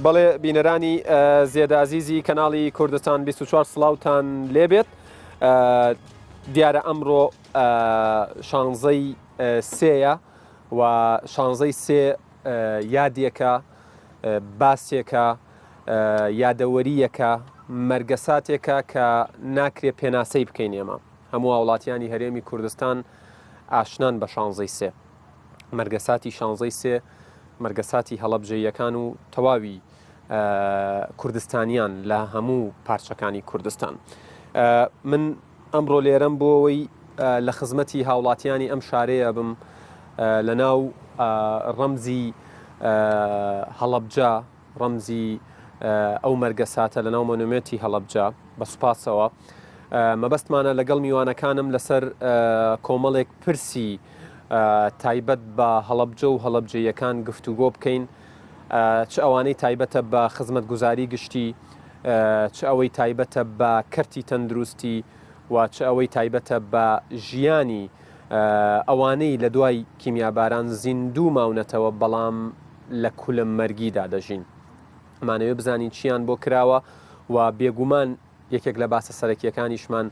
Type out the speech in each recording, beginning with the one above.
بەڵێ بینەرانی زێدە ئازیزی کەناڵی کوردستان 24 سڵاوتان لێبێت دیارە ئەمڕۆ شانزەی سێیە و شانزەی سێ یادێکە باسێکە یادەوەریەکە مەرگەساتێکە کە ناکرێ پێناسەی بکەین ئێمە هەموو هاوڵاتیانی هەرێمی کوردستان ئاشنان بە شانزەی سێ مەرگەساتی شانزەی سێ مەرگەساتی هەڵەبجەییەکان و تەواوی کوردستانیان لە هەموو پارچەکانی کوردستان. من ئەمڕۆ لێرەم بۆ ئەوەی لە خزمەتی هاوڵاتیانی ئەم شارەیە بم لە ناو ڕەمزی هەڵەبجە ڕەمزی ئەو مەرگەساتە لە ناو مۆنۆمێنتی هەڵەبجە بە سوپاسەوە مەبەستمانە لەگەڵ میوانەکانم لەسەر کۆمەڵێک پرسی تایبەت بە هەڵەبجە و هەڵەبجەییەکان گفتوگۆ بکەین، چ ئەوانەی تایبەتە بە خزمەتگوزاری گشتی، چ ئەوەی تایبەتە بە کەرتی تەندروستی و چ ئەوەی تایبەتە بە ژیانی ئەوانەی لە دوای کیمیاباران زیندوو ماونەتەوە بەڵام لە کولم مەرگیدا دەژین. ئەمانەوێ بزانین چیان بۆ کراوە و بێگومان یەکێک لە باسە سەرەکییەکانیشمان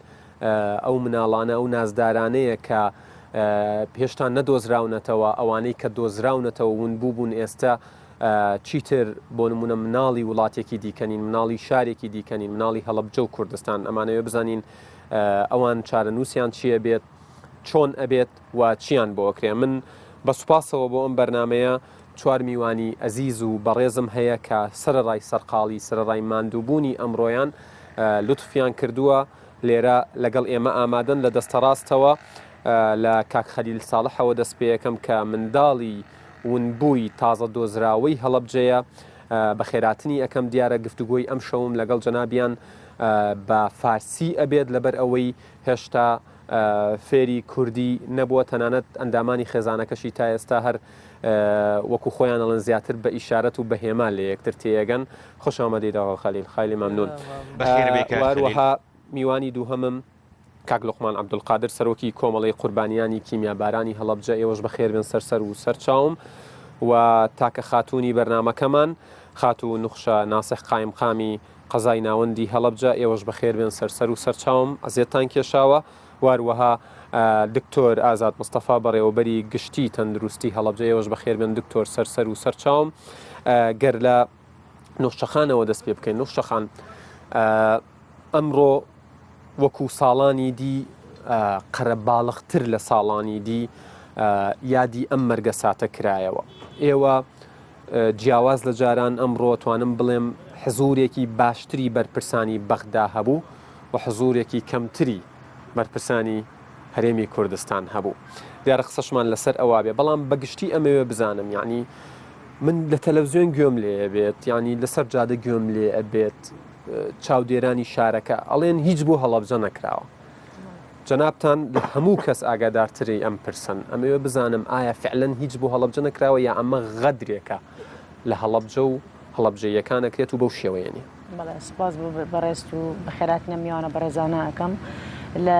ئەو مناڵانە، ئەو نازدارانەیە کە هێشتا نەدۆزراونەتەوە، ئەوانەی کە دۆزراونەتەوە ونبوو بوون ئێستا چیتر بۆ نمونە مناڵی وڵاتێکی دیکە نین، مناڵی شارێکی دیکە نین، مناڵی هەڵەبجە و کوردستان، ئەمانەوێ بزانین ئەوان چارەنووسیان چییە بێت، چۆن ئەبێت و چیان بۆ ئەکرێ. من بە سوپاسەوە بۆ ئەم بەرنامەیە چوار میوانی ئەزیز و بەڕێزم هەیە کە سەرەڕای سەرقاڵی، سەرەڕای ماندووبوونی ئەمڕۆیان، لوتفیان کردووە لێرە لەگەڵ ئێمە ئامادەن. لە دەستەڕاستەوە لە کاک خەلیل ساڵحەوە دەست پێیەکەم کە منداڵی ونبووی تازە دۆزراوەی هەڵەبجەیە. بەخێراتنی ئەکەم. دیارە گفتوگۆی ئەمشەوم لەگەڵ جەنابیان بە فارسی ئەبێت لەبەر ئەوەی هێشتا فێری کوردی نەبووە، تەنانەت ئەندامانی خێزانەکەشی تا ئێستا هەر وەکو خۆیان ئەڵێن زیاتر بە ئیشارەت و بە هێما لە یەکتر تێیەگەن. خوش آمدید آقا خلیل، خیلی ممنون. بەخێر بێی کاک خەلیل. وهەروەها میوانی دووهەمم کاک لوقمان عەبدولقادر سەرۆکی کۆمەڵەی قوربانیانی کیمیابارانی هەڵەبجە، ئێوەش بەخێر بێن سەر سەر و سەر چاوم. و تاکە خاتوونی بەرنامەکەمان خاتوو نوخشە ناسح قایمقامی قەزای ناوەندی هەڵەبجە، ئێوەش بەخێر بێن سەر سەر و سەر چاوم، ئەزیەتتان کێشاوە. وهەروەها دکتۆر ئازاد مستەفا بەڕێوەبەری گشتی تەندروستی هەڵەبجە، ئێوەش بەخێر بێن دکتۆر سەر سەر و سەر چاوم. گەر لە نوخشەخانەوە دەست پێ بکەین، نوخشەخان ئەمڕۆ وەکو ساڵانی دی قەرەباڵغتر لە ساڵانی دی یادی ئەم مەرگەساتە کرایەوە. ئێوە جیاواز لە جاران ئەمڕۆ توانم بڵێم حزورێکی باشتری بەرپرسانی بەغدا هەبوو و حزورێکی کەمتری بەرپرسانی هەرێمی کوردستان هەبوو. دیارە قسەشمان لەسەر ئەوە بێ، بەڵام بە گشتی ئەمەوێ بزانم یانی من لە تەلەڤزیۆن گوێم لێ ئەبێت، یانی لەسەر جادە گوێم لێ ئەبێت، چاودێرانی شارەکە ئەڵێن هیچ بۆ هەڵەبجە نەکراوە. جەنابتان لە هەموو کەس ئاگادارتری ئەم پرسەن، ئەمەوێ بزانم ئایا فعلەن هیچ بۆ هەڵەبجە نەکراوە یا ئەمە غەدرێکە لە هەڵەبجە و هەڵەبجەییەکان ئەکرێت و بەو شێوەیە نیە؟ بەڵێ سوپاس بۆ بەڕێزت و بەخێرهاتنی ئەم میوانە بەڕێزانە ئەکەم لە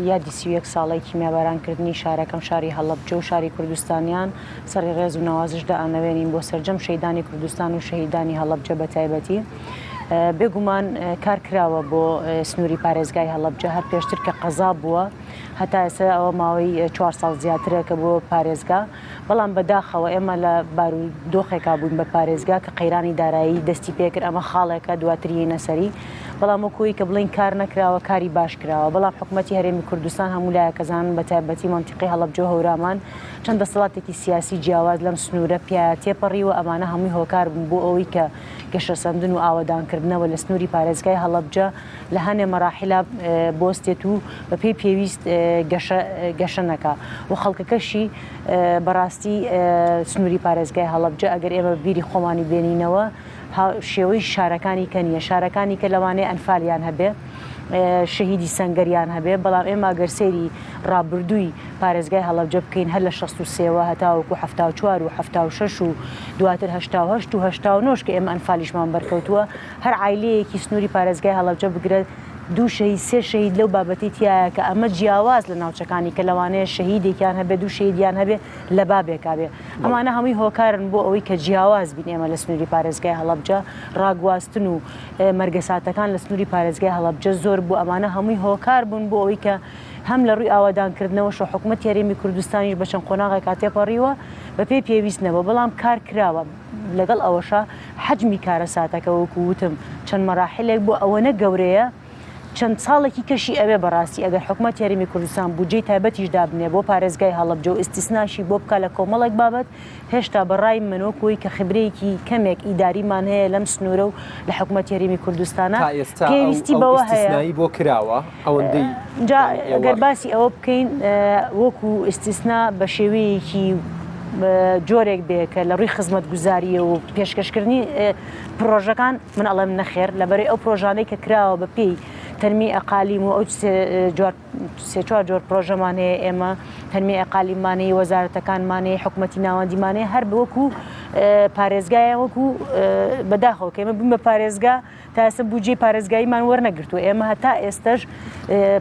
یادی 31 ساڵەی کیمیابارانکردنی شارەکەم شاری هەڵەبجە و شاری کوردستانیان سەری ڕێز و نەوازش دائەنەوێنین بۆ سەرجەم شەهیدانی کوردستان و شەهیدانی هەڵەبجە بە تایبەتی. بێگومان کار کراوە بۆ سنووری پارێزگای هەڵەبجە هەر پێشتر کە قەزا بووە هەتا ئێستا ئەوە ماوەی چوار ساڵ زیاترە کە بۆ پارێزگا بەڵام بەداخەوە ئێمە لە بارودۆخێکا بووین بە پارێزگا کە قەیرانی دارایی دەستی پێکرد ئەمە خاڵێکە دواتر یەینە سەری بەڵام وەکوی کە بڵین کار نەکراوە کاری باش کراوە بەڵام حکوومەتی هەرێمی کوردستان هەموو لایەکەزان بە تایبەتی مەنتیقی هەڵەبجە و هەورامان چەند دەسەڵاتێکی سیاسی جیاواز لەم سنوورە پیا تێپەڕیوە ئەمانە هەمووی هۆکار بوون بۆ ئەوەی کە گەشەسەندن و ئاوەدانکردنەوە لە سنووری پارێزگای هەڵەبجە لە هەنێ مەراحیلا بوەستێت و بەپێی پێویست گەشە گەشە نەکا و خەڵکەکەشی بەڕاستی سنووری پارێزگای هەڵەبجە ئەگەر ئێمە بیری خۆمانی بێنینەوە شێوەی شارەکانی کە نییە شارەکانی کە لەوانەیە ئەنفالیان هەبێ شەهیدی سەنگەریان هەبێ بەڵام ئێمە گەر سەیری ڕابردووی پارێزگای هەڵەبجە بکەین هەر لە 63ەوە هەتاوەکو 74 و 76 و دواتر 88 و 89 کە ئێمە ئەنفالیشمان بەرکەوتووە هەر عایلەیەکی سنووری پارێزگای هەڵەبجە بگرە. دوو شەهید سێ شەهید لەو بابەتەی تیایە کە ئەمە جیاواز لە ناوچەکانی کە لەوانەیە شەهیدێکیان هەبێ دوو شەهیدیان هەبێ لە بابێکا بێ ئەمانە هەمووی هۆکارن بۆ ئەوەی کە جیاواز بین ئێمە لە سنووری پارێزگای هەڵەبجە ڕاگواستن و مەرگەساتەکان لە سنووری پارێزگای هەڵەبجە زۆر بوو ئەمانە هەمووی هۆکار بوون بۆ ئەوەی کە هەم لە ڕووی ئاوادانکردنەوەش و حکوومەتی هەرێمی کوردستانیش بە چەند قۆناغێکا تێپەڕیوە بەپێی پێویست نەبووە بەڵام کار کراوە لەگەڵ ئەوەشا حەجمی کارەساتەکە وەکو وتم چەند مەراحیلێک بوو ئەوەنە گەورەیە چەند ساڵێکی کەشی ئەوێ بەڕاستی ئەگەر حکومەتی هەرێمی کوردستان بودجەی تایبەتیش دابنێ بۆ پارێزگای هەڵەبجە و ئیستیسناشی بۆ بکا لە کۆمەڵێک بابەت هێشتا بە ڕای من وەکو ئەوەی کە خبرەیەکی کەمێک ئیداریمان هەیە لەم سنوورە و لە حکومەتی هەرێمی کوردستانا تا ئێستا ئەو پێویستی ئەو بەوە هەیە ئیستیسنایی بۆ کراوە ئەوەندەی جا یانی ئێوە گەر باسی ئەوە بکەین وەکو ئیستیسنا بە شێوەیەکی جۆرێک بێ کە لە ڕووی خزمەتگوزارییە و پێشکەشکردنی پڕۆژەکان من ئەڵێم نەخێر لەبەرەی ئەو پرۆژانەی کە کراوە بە پێی تەنمی ئەقالیم و ئەو سێ چوار جۆر پرۆژەمان هەیە ئێمە تەنمی ئەقالیممان هەیە وەزارەتەکانمان هەیە حکومەتی ناوەندیمان هەیە هەر وەکو پارێزگایە وەکو بەداخەوە کە ئێمە بووین بە پارێزگا تا ئێستا بودجەی پارێزگاییمان وەرنەگرتووە ئێمە هەتا ئێستەش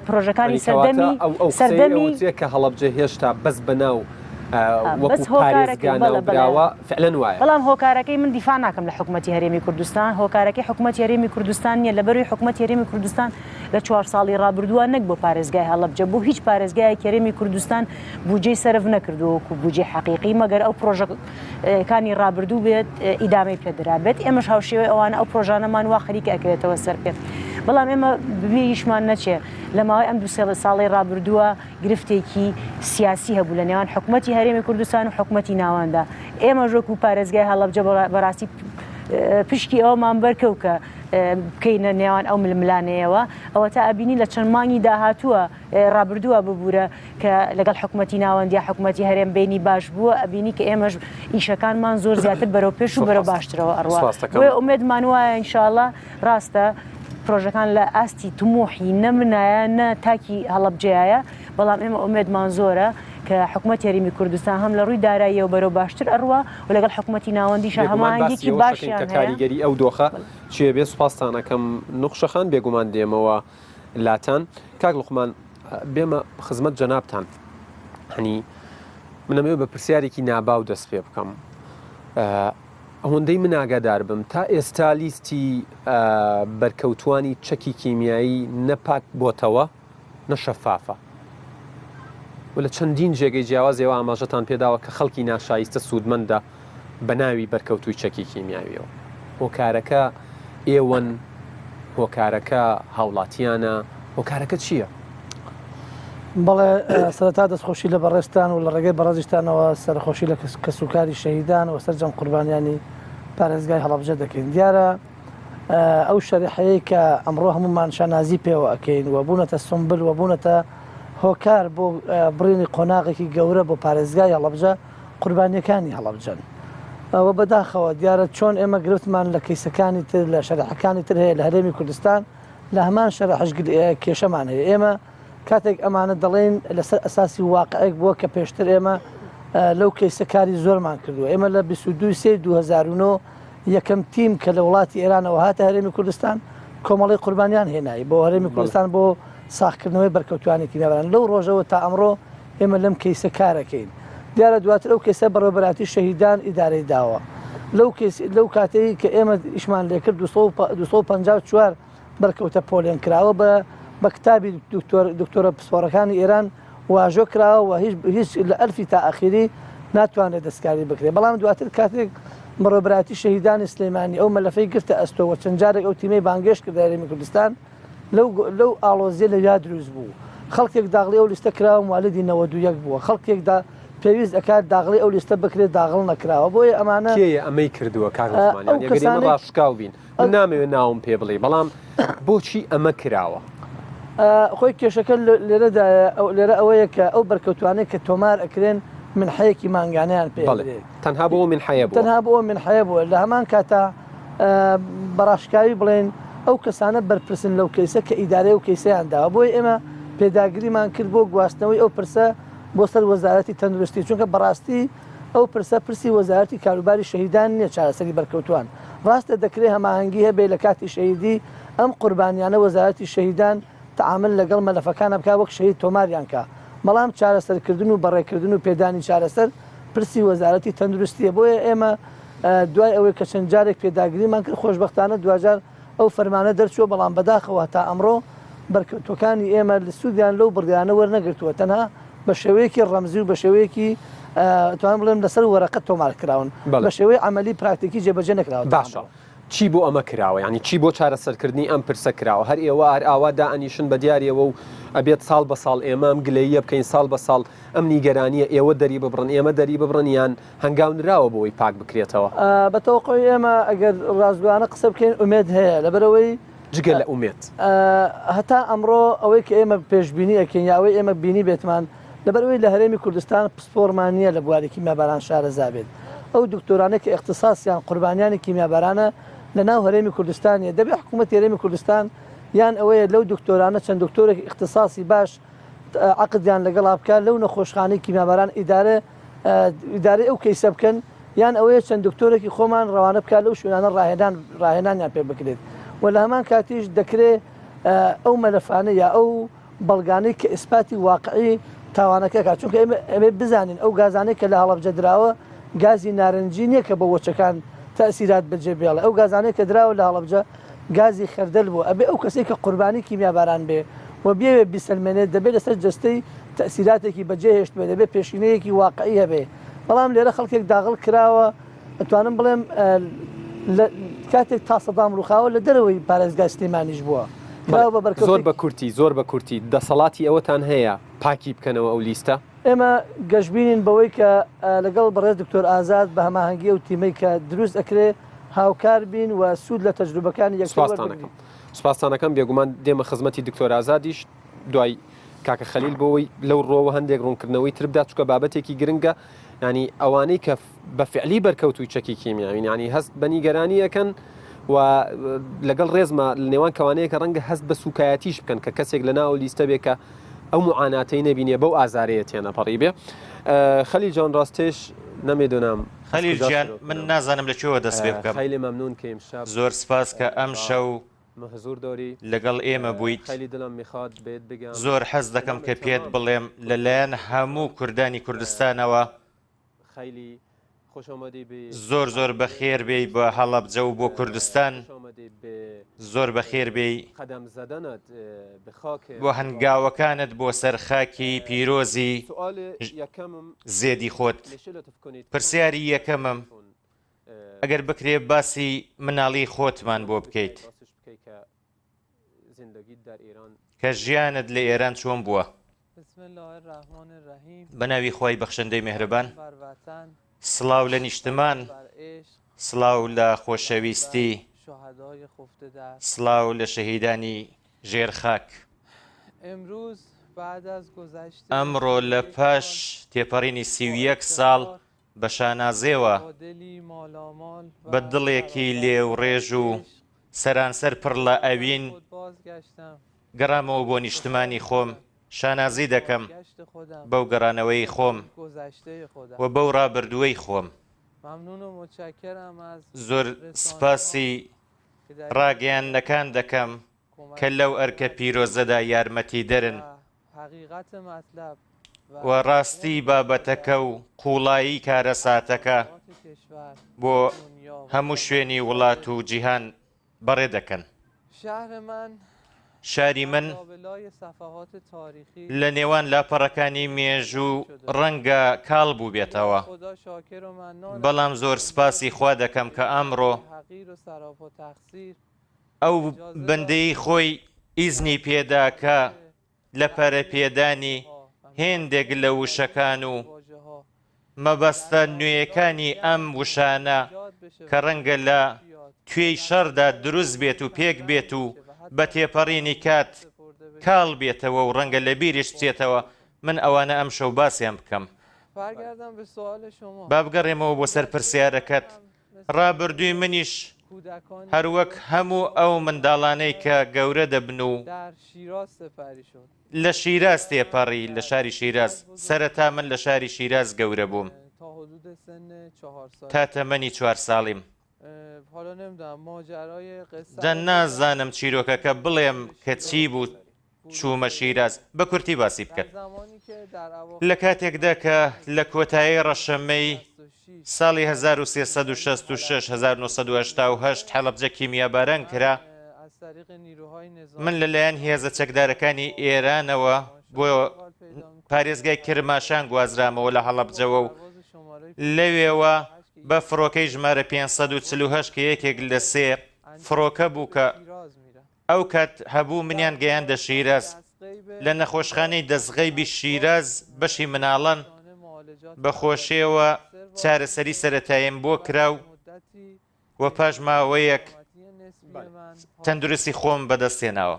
پرۆژەکانی سەردەمی سەردەمی کە هەڵەبجە هێشتا بەس بەناو وەکو پارێزگا ناوبراوە فعلەن وایە. بەڵام هۆکارەکەی من دیفاع ناکەم لە حکومەتی هەرێمی کوردستان، هۆکارەکەی حکومەتی هەرێمی کوردستان نییە، لەبەروی حکومەتی هەرێمی کوردستان لە چوار ساڵی ڕابردووە نەک بۆ پارێزگای هەڵەبجە بۆ هیچ پارێزگایەکی هەرێمی کوردستان بودجەی سەرف نەکردووە وەکو بودجەی حەقیقی مەگەر ئەو پرۆژەکانی ڕابردوو بێت ئیدامەی پێدرابێت ئێمەش هاوشێوەی ئەوانە ئەو پرۆژانەمان وا خەریکە ئەکەوێتەوە سەر پێ بەڵام ئێمە بیریشمان نەچێ لە ماوەی ئەم دوو سێ ساڵەی ڕابردووە گرفتێکی سیاسی هەبوو لە نێوان حکومەتی هەرێمی کوردستان و حکومەتی ناوەندا. ئێمەش وەکو پارێزگای هەڵەبجە بەڕاستی پشکی ئەوەمان بەرکەوت کە بکەینە نێوان ئەو ململانێیەوە. ئەوەتا ئەبینی لە چەند مانگی داهاتووە ڕابردووە ببورە کە لەگەڵ حکومەتی ناوەند یا حکومەتی هەرێم بینی باش بووە ئەبینی کە ئێمەش ئیشەکانمان زۆر زیاتر بەرەو پێش و بەرەو باشترەوە ئەڕوا. بۆیە ئومێدمان وایە ئینشاڵڵا ڕاستە پرۆژەکان لە ئاستی تموحی نە منایە نە تاکی هەڵەبجەیایە، بەڵام ئێمە ئومێدمان زۆرە کە حکومەتی هەرێمی کوردستان هەم لە ڕووی داراییەوە بەرەو باشتر ئەڕوا و لەگەڵ حکومەتی ناوەندیشا بێگومان باسی هەماهەنگیەکی ئەوەش ئەکەین باشیان کە هەیە. کاریگەری ئەو دۆخە چیە بێ، سوپاستان ئەکەم نوخشە خان، بێگومان دێمەوە لاتان. کاک لوقمان بێمە خزمەت جەنابتان، هەنی من ئەمەوێ بە پرسیارێکی ناباو دەست پێ بکەم. ئەوەندەی من ئاگادار بم تا ئێستا لیستی بەرکەوتوانی چەکی کیمیایی نە پاک بۆتەوە نە شەفافە و لە چەندین جێگەی جیاواز ئێوە ئاماژەتان پێداوە کە خەڵکی ناشایستە سوودمەندە بە ناوی بەرکەوتووی چەکی کیمیاویەوە. هۆکارەکە ئێوەن، هۆکارەکە هاوڵاتیانە، هۆکارەکە چییە؟ بەڵێ سەرەتا دەستخۆشی لە بەڕێزتان و لە ڕێگەی بەڕێزیشتانەوە سەرەخۆشی لە کەسوکاری شەهیدان و سەرجەم قوربانیانی پارێزگای هەڵەبجە دەکەین. دیارە ئەو شەریحەیەی کە ئەمڕۆ هەموومان شانازی پێوە ئەکەین و بوونەتە سومبل و بوونەتە هۆکار بۆ بڕینی قۆناغێکی گەورە بۆ پارێزگای هەڵەبجە قوربانیەکانی هەڵەبجەن و بەداخەوە دیارە چۆن ئێمە گرفتمان لە کەیسەکانی تر لە شەریحەکانی تر هەیە لە هەرێمی کوردستان لە هەمان شەرحش کێشەمان هەیە ئێمە کاتێک ئەمانە دەڵێن لەسەر ئەساسی واقعێک بووە کە پێشتر ئێمە لەو کەیسە کاری زۆرمان کردووە ئێمە لە 22 سێ 2009 یەکەم تیم کە لە وڵاتی ئێرانەوە هاتە هەرێمی کوردستان کۆمەڵی قوربانیان هێنایی بۆ هەرێمی کوردستان بۆ ساخکردنەوەی بەرکەوتوانی کیمیاباران لەو ڕۆژەوە تا ئەمڕۆ ئێمە لەم کەیسە کارەکەین دیارە دواتر ئەو کەیسە بەڕێوەبەراتی شەهیدان ئیدارەی داوە لەو کەیس لەو کاتەی کە ئێمە ئیشمان لێکرد 254 بەرکەوتە پۆلێن کراوە بە بە کتابی دکتۆر دکتۆرە پسپۆڕەکانی ئێران واژۆ کراوە و هیچ هیچ لە ئەلفی تا ئەخیری ناتوانرێت دەستکاری بکرێت بەڵام دواتر کاتێک بەڕێوەبەرایەتی شەهیدانی سلێمانی ئەو مەلەفەی گرتە ئەستۆ و چەند جارێک ئەو تیمەی بانگێشت کردە هەرێمی کوردستان لەو لەو ئاڵۆزیە لەویا دروست بوو خەڵکێک داغڵی ئەو لیستە کراوە موالیدی 91 بووە خەڵکێک دا پێویست ئەکات داغڵی ئەو لیستە بکرێت داغڵ نەکراوە بۆیە ئەمانە کێیە ئەمەی کردووە کاک عوسمان ئەو یانی ئەگەر ئێمە کەسانەی ڕاشکاو بین من نامەوێت ناوم پێ بڵێی بەڵام بۆچی ئەمە کراوە؟ خۆی کێشەکە لێرەدایە لێرە ئەوەیە کە ئەو بەرکەوتوانەی کە تۆمار ئەکرێن منحەیەکی مانگانەیان پێ بەڵێ تەنها بۆ ئەو منحەیە بووە تەنها بۆ ئەو منحەیە بووە لە هەمان کاتا بەڕاشکاوی بڵێن ئەو کەسانە بەرپرسن لەو کەیسە کە ئیدارەی ئەو کەیسەیان داوە بۆیە ئێمە پێداگریمان کرد بۆ گواستنەوەی ئەو پرسە بۆ سەر وەزارەتی تەندروستی چونکە بەڕاستی ئەو پرسە پرسی وەزارەتی کاروباری شەهیدان نییە چارەسەری بەرکەوتوان ڕاستە دەکرێ هەماهەنگی هەبێ لە کاتی شەهیدی. ئەم قوربانیانە وەزارەتی شەهیدان تەعامل لەگەڵ مەلەفەکانا بکا وەک شەهید تۆماریان کا بەڵام چارەسەرکردن و بەڕێکردن و پێدانی چارەسەر پرسی وەزارەتی تەندروستیە بۆیە ئێمە دوای ئەوەی کە چەند جارێک پێداگریمان کرد خۆشبەختانە دواجار ئەو فەرمانە دەرچووە بەڵام بەداخەوە هەتا ئەمڕۆ بەرکەوتوەکانی ئێمە سوودیان لەو بڕیانە وەرنەگرتووە تەنها بە شێوەیەکی ڕەمزی و بە شێوەیەکی توانم بڵێم لەسەر وەرەقە تۆمار کراون بە شێوەی عملی پراکتیکی جێبەجێ نەکراوە باشە چی بۆ ئەمە کراوە؟ یانی چی بۆ چارەسەرکردنی ئەم پرسە کراوە؟ هەر ئێوە هەر ئاوا دائەنیشن بە دیاریەوە و ئەبێت ساڵ بە ساڵ ئێمە ئەم گلەییە بکەین، ساڵ بە ساڵ ئەم نیگەرانییە ئێوە دەری ببڕن، ئێمە دەری ببڕن یان هەنگاو نراوە بۆ ئەوەی پاک بکرێتەوە؟ بە تەوەقوعی ئێمە ئەگەر ڕاستگۆیانە قسە بکەین ئومێد هەیە، لەبەرئەوەی. جگە لە ئومێد. هەتا ئەمڕۆ ئەوەی کە ئێمە پێشبینی ئەکەین یا ئەوەی ئێمە بینیبێتمان، لەبەرئەوەی لە هەرێمی کوردستان پسپۆڕمان نییە لە بواری کیمیاباران شارەزا بێت، ئەو دکتۆرانەی کە ئیختیساسیان قوربانیانی کیمیابارانە لە ناو هەرێمی کوردستان نییە، دەبێت حکوومەتی هەرێمی کوردستان یان ئەوەیە لەو دکتۆرانە چەند دکتۆرێک ئیختیساسی باش عەقدیان لەگەڵا بکات لەو نەخۆشخانەی کیمیاباران ئیدارە ئیدارەی ئەو کەیسە بکەن یان ئەوەیە چەند دکتۆرێکی خۆمان ڕەوانە بکات لەو شوێنانە ڕاهێنان ڕاهێنانیان پێ بکرێت و لە هەمان کاتیش دەکرێت ئەو مەلەفانە یا ئەو بەڵگانەی کە ئیسپاتی واقعی تاوانەکە کات چونکە ئێمە ئەبێ بزانین ئەو گازانەی کە لە هەڵەبجە دراوە گازی نارنجی نییە کە بۆ وەچەکان تەئسیرات بەجێ بێڵێ ئەو گازانەی کە دراوە لە هەڵەبجە گازی خەردەل بووە ئەبێ ئەو کەسەی کە قوربانی کیمیاباران بێ و بیەوێ بیسەلمێنێت دەبێ لەسەر جەستەی تەئسیراتێکی بەجێ هێشتبێ دەبێ پێشینەیەکی واقعی هەبێ بەڵام لێرە خەڵکێک داغڵ کراوە ئەتوانم بڵێم لە کاتێک تا سەدام ڕووخاوە لە دەرەوەی پارێزگای سلێمانیش بووە کراوە بە بەرکەوتێک. زۆر بە کورتی زۆر بە کورتی دەسەڵاتی ئەوەتان هەیە پاکی بکەنەوە ئەو لیستە؟ ئێمە گەشبینین بەوەی کە لەگەڵ بەڕێز دکتۆر ئازاد بە هەماهەنگی ئەو تیمەی کە دروست ئەکرێ هاوکار بین و سوود لە تەجروبەکانی یەکتر سوپاستان وەربگرین. ئەکەم سوپاستان ئەکەم بێگومان دێمە خزمەتی دکتۆر ئازادیش دوای کاکە خەلیل بۆ ئەوەی لەو ڕووەوە هەندێک ڕوونکردنەوەی تر بدات چونکە بابەتێکی گرنگە یانی ئەوانەی کە بە فعلی بەرکەوتووی چەکی کیمیاوین یانی هەست بە نیگەرانی ئەکەن و لەگەڵ ڕێزما لە نێوان کەوانەیە کە ڕەنگە هەست بە سوکایەتیش بکەن کە کەسێک لە ناو لیستە بێ کە ئەو معاناتەی نەبینێ بەو ئازارەیە تێنەپەڕی بێ خەلیل جان ڕاستێش نەمێدۆنام خەلیل گیان من نازانم لە کوێوە دەست پێ بکەم خیلی ممنون که امشب زۆر سپاس کە ئەمشەو لەگەڵ ئێمە بوویت. زۆر حەز دەکەم کە پێت بڵێم لە لایەن هەموو کوردانی کوردستانەوە زۆر زۆر بەخێر بێی بۆ هەڵەبجە و بۆ کوردستان، زۆر بەخێر بێی بۆ هەنگاوەکانت بۆ سەر خاکی پیرۆزی زێدی خۆت. پرسیاری یەکەمم ئەگەر بکرێ باسی مناڵی خۆتمان بۆ بکەیت کە ژیانت لە ئێران چۆن بووە؟ بە ناوی خوای بەخشندەی مێهرەبان سڵاو لە نیشتمان سڵاو لە خۆشەویستی سڵاو لە شەهیدانی ژێر خاک. ئەمڕۆ لە پاش تێپەڕینی 31 ساڵ بە شانازێوە، بە دڵێکی لێوڕێژ و سەرانسەر پڕ لە ئەوین گەڕامەوە بۆ نیشتمانی خۆم، شانازی دەکەم بەو گەڕانەوەی خۆم و بەو ڕابردووەی خۆم. زۆر سپاسی ڕاگەیاندنەکان دەکەم کە لەو ئەرکە پیرۆزەدا یارمەتیدەرن. و ڕاستی بابەتەکە و قووڵایی کارەساتەکە بۆ هەموو شوێنی وڵات و جیهان بەڕێ دەکەن. شاری من لە نێوان لاپەڕەکانی مێژوو ڕەنگە کاڵ بووبێتەوە، بەڵام زۆر سپاسی خوا دەکەم کە ئەمڕۆ ئەو بەندەی خۆی ئیزنی پێدا کە لە پەرەپێدانی هێندێک لە وشەکان و مەبەستە نوێیەکانی ئەم وشانە کە ڕەنگە لە توێی شەڕدا دروست بێت و پێک بێت و بە تێپەڕینی کات کاڵ بێتەوە و ڕەنگە لە بیریش بچێتەوە، من ئەوانە ئەمشەو باسیان بکەم. با بگەڕێمەوە بۆ سەر پرسیارەکەت. ڕابردووی منیش هەروەک هەموو ئەو منداڵانەی کە گەورە دەبن و لە شیراز تێپەڕی، لە شاری شیراز، سەرەتا من لە شاری شیراز گەورە بووم تا تەمەنی چوار ساڵیم. جا نازانم چیرۆکەکە بڵێم کە چی بوو چوومە شیراز، بە کورتی باسی بکە. لە کاتێکدا کە لە کۆتایی ڕەشەمەی ساڵی 1366 1988 هەڵەبجە کیمیاباران کرا، من لەلایەن هێزە چەکدارەکانی ئێرانەوە بۆ پارێزگای کرماشان گوازرامەوە لە هەڵەبجەوە و لەوێوە بە فڕۆکەی ژمارە 548 کە یەکێک لە سێ فڕۆکە بوو کە ئەو کات هەبوو منیان گەیاندە شیراز لە نەخۆشخانەی دەستغەیبی شیراز بەشی مناڵان بە خۆشیەوە چارەسەری سەرەتاییم بۆ کرا و و پاش ماوەیەک تەندروستی خۆم بەدەست هێناوە.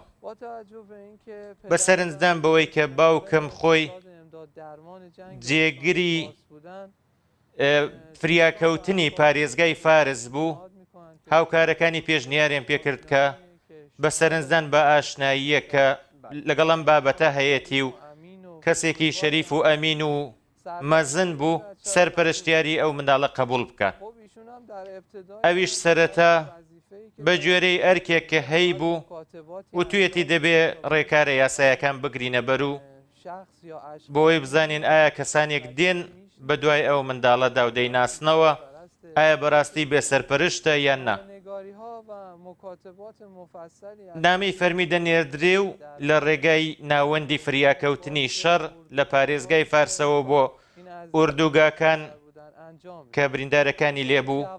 بە سەرنجدان بەوەی کە باوکم خۆی جێگری فریاکەوتنی پارێزگای فارس بوو، هاوکارەکانی پێشنیاریان پێکرد کە بە سەرنجدان بە ئاشناییەک کە لەگەڵ ئەم بابەتە هەیەتی و کەسێکی شەریف و ئەمین و مەزن بوو سەرپەرشتیاری ئەو منداڵە قەبوڵ بکات. ئەویش سەرەتا بە گوێرەی ئەرکێک کە هەیبوو وتویەتی دەبێ ڕێکارە یاسایەکان بگرینە بەر و بۆوەی بزانین ئایا کەسانێک دێن بەدوای ئەو منداڵەدا و دەیناسنەوە ئایا بەراستی بێ سەرپەرشتە یان نا. نامەی فەرمی دەنێردرێ و لە ڕێگای ناوەندی فریاکەوتنی شەڕ لە پارێزگای فارسەوە بۆ ئوردوگاکان کە بریندارەکانی لێبوو،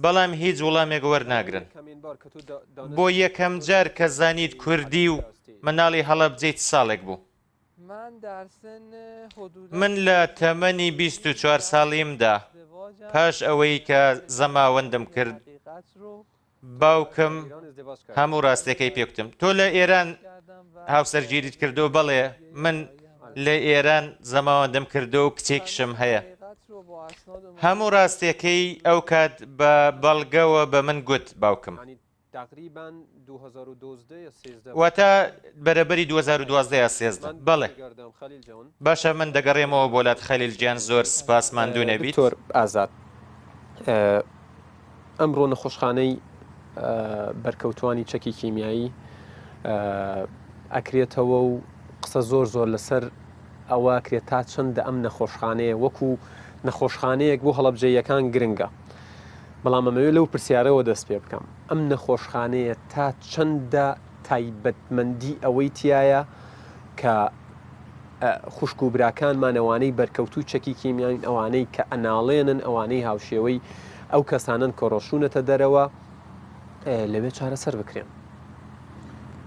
بەڵام هیچ وڵامێک وەرناگرن. بۆ یەکەم جار کە زانیت کوردی و مناڵی هەڵەبجەی چ ساڵێک بوو؟ من لە تەمەنی 24 ساڵیمدا پاش ئەوەی کە زەماوەندم کرد باوکم هەموو ڕاستیەکەی پێ کوتم. تۆ لە ئێران هاوسەرگیریت کردووە؟ بەڵێ من لە ئێران زەماوەندم کردووە و کچێکیشم هەیە. هەموو ڕاستیەکەی ئەو کات بە بەڵگەوە بە من گوت باوکم. واتە بەرەبەری 2012 یا 13 بەڵێ. باشە من دەگەڕێمەوە بۆ لات خەلیل گیان زۆر سپاس ماندوو نەبیت. دکتۆر ئازاد ئەمڕۆ نەخۆشخانەی بەرکەوتوانی چەکی کیمیایی ئەکرێتەوە و قسە زۆر زۆر لەسەر ئەوە کرێت تا چەندە ئەم نەخۆشخانەیە وەکو نەخۆشخانەیەک بۆ هەڵەبجەیەکان گرنگە بەڵام ئەمەوێ لەو پرسیارەوە دەست پێ بکەم ئەم نەخۆشخانەیە تا چەندە تایبەتمەندی ئەوەی تایە کە خوشک و براکانمان ئەوانەی بەرکەوتووی چەکی کیمیاین، ئەوانەی کە ئەناڵێنن، ئەوانەی هاوشێوەی ئەو کەسانەن کە ڕۆشتوونەتە دەرەوە، لەوێ چارەسەر بکرێن.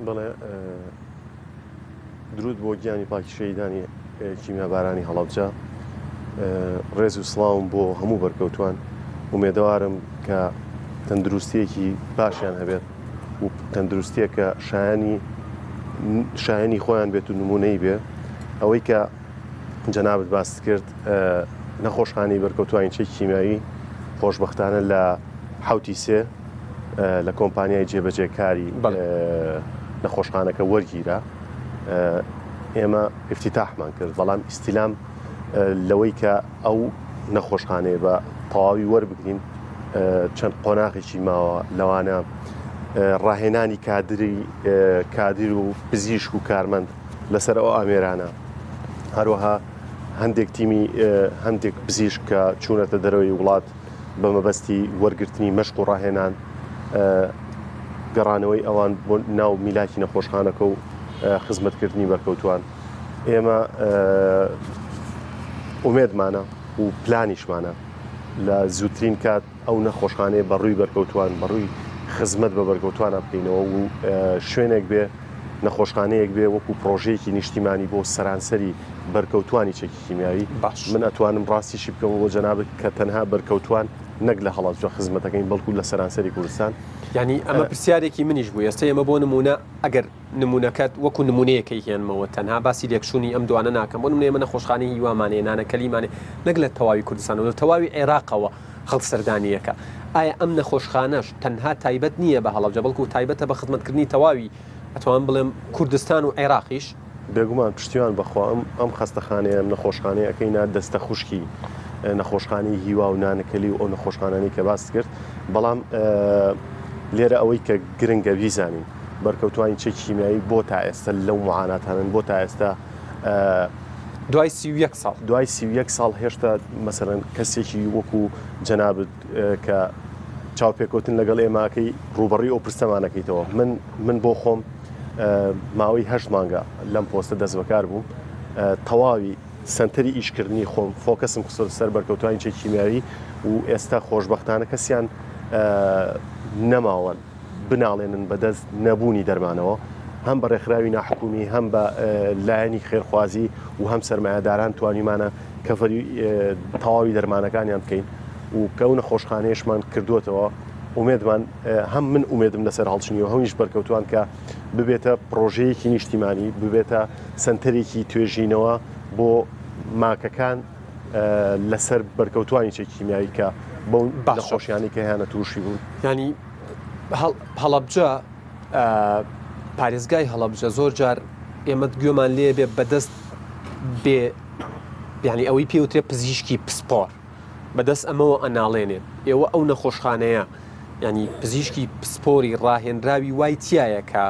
بەڵێ دروود بۆ گیانی پاکی شەهیدانی کیمیابارانی هەڵەبجە. ڕێز و سڵاوم بۆ هەموو بەرکەوتوان. ئومێدەوارم کە تەندروستیەکی باشیان هەبێت. و تەندروستییەکە شایانی شایەنی خۆیان بێت و نمونەی بێ ئەوەی کە جەنابت باست کرد نەخۆشخانەی بەرکەوتوانی چەکی کیمیاوی خۆشببختانە لە حوتی سێ لە کۆمپانیای جێبەجێکاری نەخۆشخانەکە وەرگیرا ئێمە افتتاحمان کرد بەڵام ئیسیلام لەوەی کە ئەو نەخۆشخانەیە بە تەواوی وەربگرین چەند قۆناغێکی ماوە لەوانە ڕاهێنانی کادری کادر و پزیشک و کارمەند لەسەر ئەو ئامێرانە هەروەها هەندێک تیمی هەندێک پزیشک کە چوونەتە دەرەوەی وڵات بە مەبەستی وەرگرتنی مەشق و ڕاهێنان گەڕانەوەی ئەوان بۆ ناو میلاکی نەخۆشخانەکە و خزمەتکردنی بەرکەوتوان ئێمە ئومێدمانە و پلانیشمانە لە زووترین کات ئەو نەخۆشخانەیە بە ڕووی بەرکەوتوان بە ڕووی خزمەت بە بەرکەوتوانە بکەینەوە و شوێنێک بێ نەخۆشخانەیەک بێ وەکو پرۆژەیەکی نیشتیمانی بۆ سەرانسەری بەرکەوتوانی چەکی کیمیاوی باش من ئەتوانم ڕاستیشی بکەمەوە بۆ جەنابت کە تەنها بەرکەوتوان نەک لە هەڵەبجە خزمەتەکەین بەڵکو لە سەرانسەری کوردستان. یانی ئەمە پرسیارێکی منیش بوو ئێستا ئێمە بۆ نموونە ئەگەر نموونەکەت وەکو نموونەیەک ئەیهێنمەوە تەنها باسی لێکچوونی ئەم دوانە ناکەم بۆ نموونە ئێمە نەخۆشخانەی هیوامان هەیە نانەکەلیمان هەیە نەک لە تەواوی کوردستانەوە لە تەواوی عێراقەوە خەڵک سەردانیەکە ئایا ئەم نەخۆشخانەش تەنها تایبەت نییە بە هەڵەبجە بەڵکو تایبەتە بە خزمەتکردنی تەواوی ئەتوانم بڵێم کوردستان و عێراقیش؟ بێگومان پشتیوان بەخوا ئەم ئەم خەستەخانەیە ئەم نەخۆشخانەیە ئەکەینە دەستە خوشکی. نەخۆشخانەی هیوا و نانەکەلی و ئەو نەخۆشخانانەی کە باست کرد بەڵام لێرە ئەوەی کە گرنگە بیزانین بەرکەوتوانی چەکی کیمیایی بۆ تا ئێستا لەو معاناتانن بۆ تا ئێستا دوای 31 ساڵ دوای 31 ساڵ هێشتا مەسەرەن کەسێکی وەکو جەنابت کە چاوپێکەوتن لەگەڵ ئێماکەی ڕوبەڕی ئەو پرسەمانەکەیتەوە من من بۆ خۆم ماوەی هەشت مانگە لەم پۆستە دەست بەکار بووم تەواوی سەنتەری ئیشکردنی خۆم focus م خستۆتە سەر بەرکەوتوانی چەکی کیمیاوی و ئێستا خۆشبەختانە کەسیان نەماوە بناڵێنن بەدەست نەبوونی دەرمانەوە هەم بە ڕێکخراوی ناحکومی هەم بە لایەنی خێرخوازی و هەم سەرمایەداران توانیمانە cover ی تەواوی دەرمانەکانیان بکەین و کە ئەو نەخۆشخانەیەشمان کردووەتەوە ئومێدمان هەم من ئومێدم لەسەر هەڵچنی و هەمیش بەرکەوتوان کە ببێتە پڕۆژەیەکی نیشتیمانی، ببێتە سەنتەرێکی توێژینەوە بۆ ماکەکان لەسەر بەرکەوتوانی چەکی کیمیایی کە بەو نەخۆشیانەی کە هەیانە تووشی بوون. یانی هەڵەبجە پارێزگای هەڵەبجە زۆر جار ئێمە گوێمان لێ بێ بەدەست بێ یعنی ئەوەی پێوترێ پزیشکی پسپۆر بەدەست ئەمەوە ئەناڵێنێت ئێوە ئەو نەخۆشخانەیە یانی پزیشکی پسپۆری ڕاهێنراوی وای تایە کە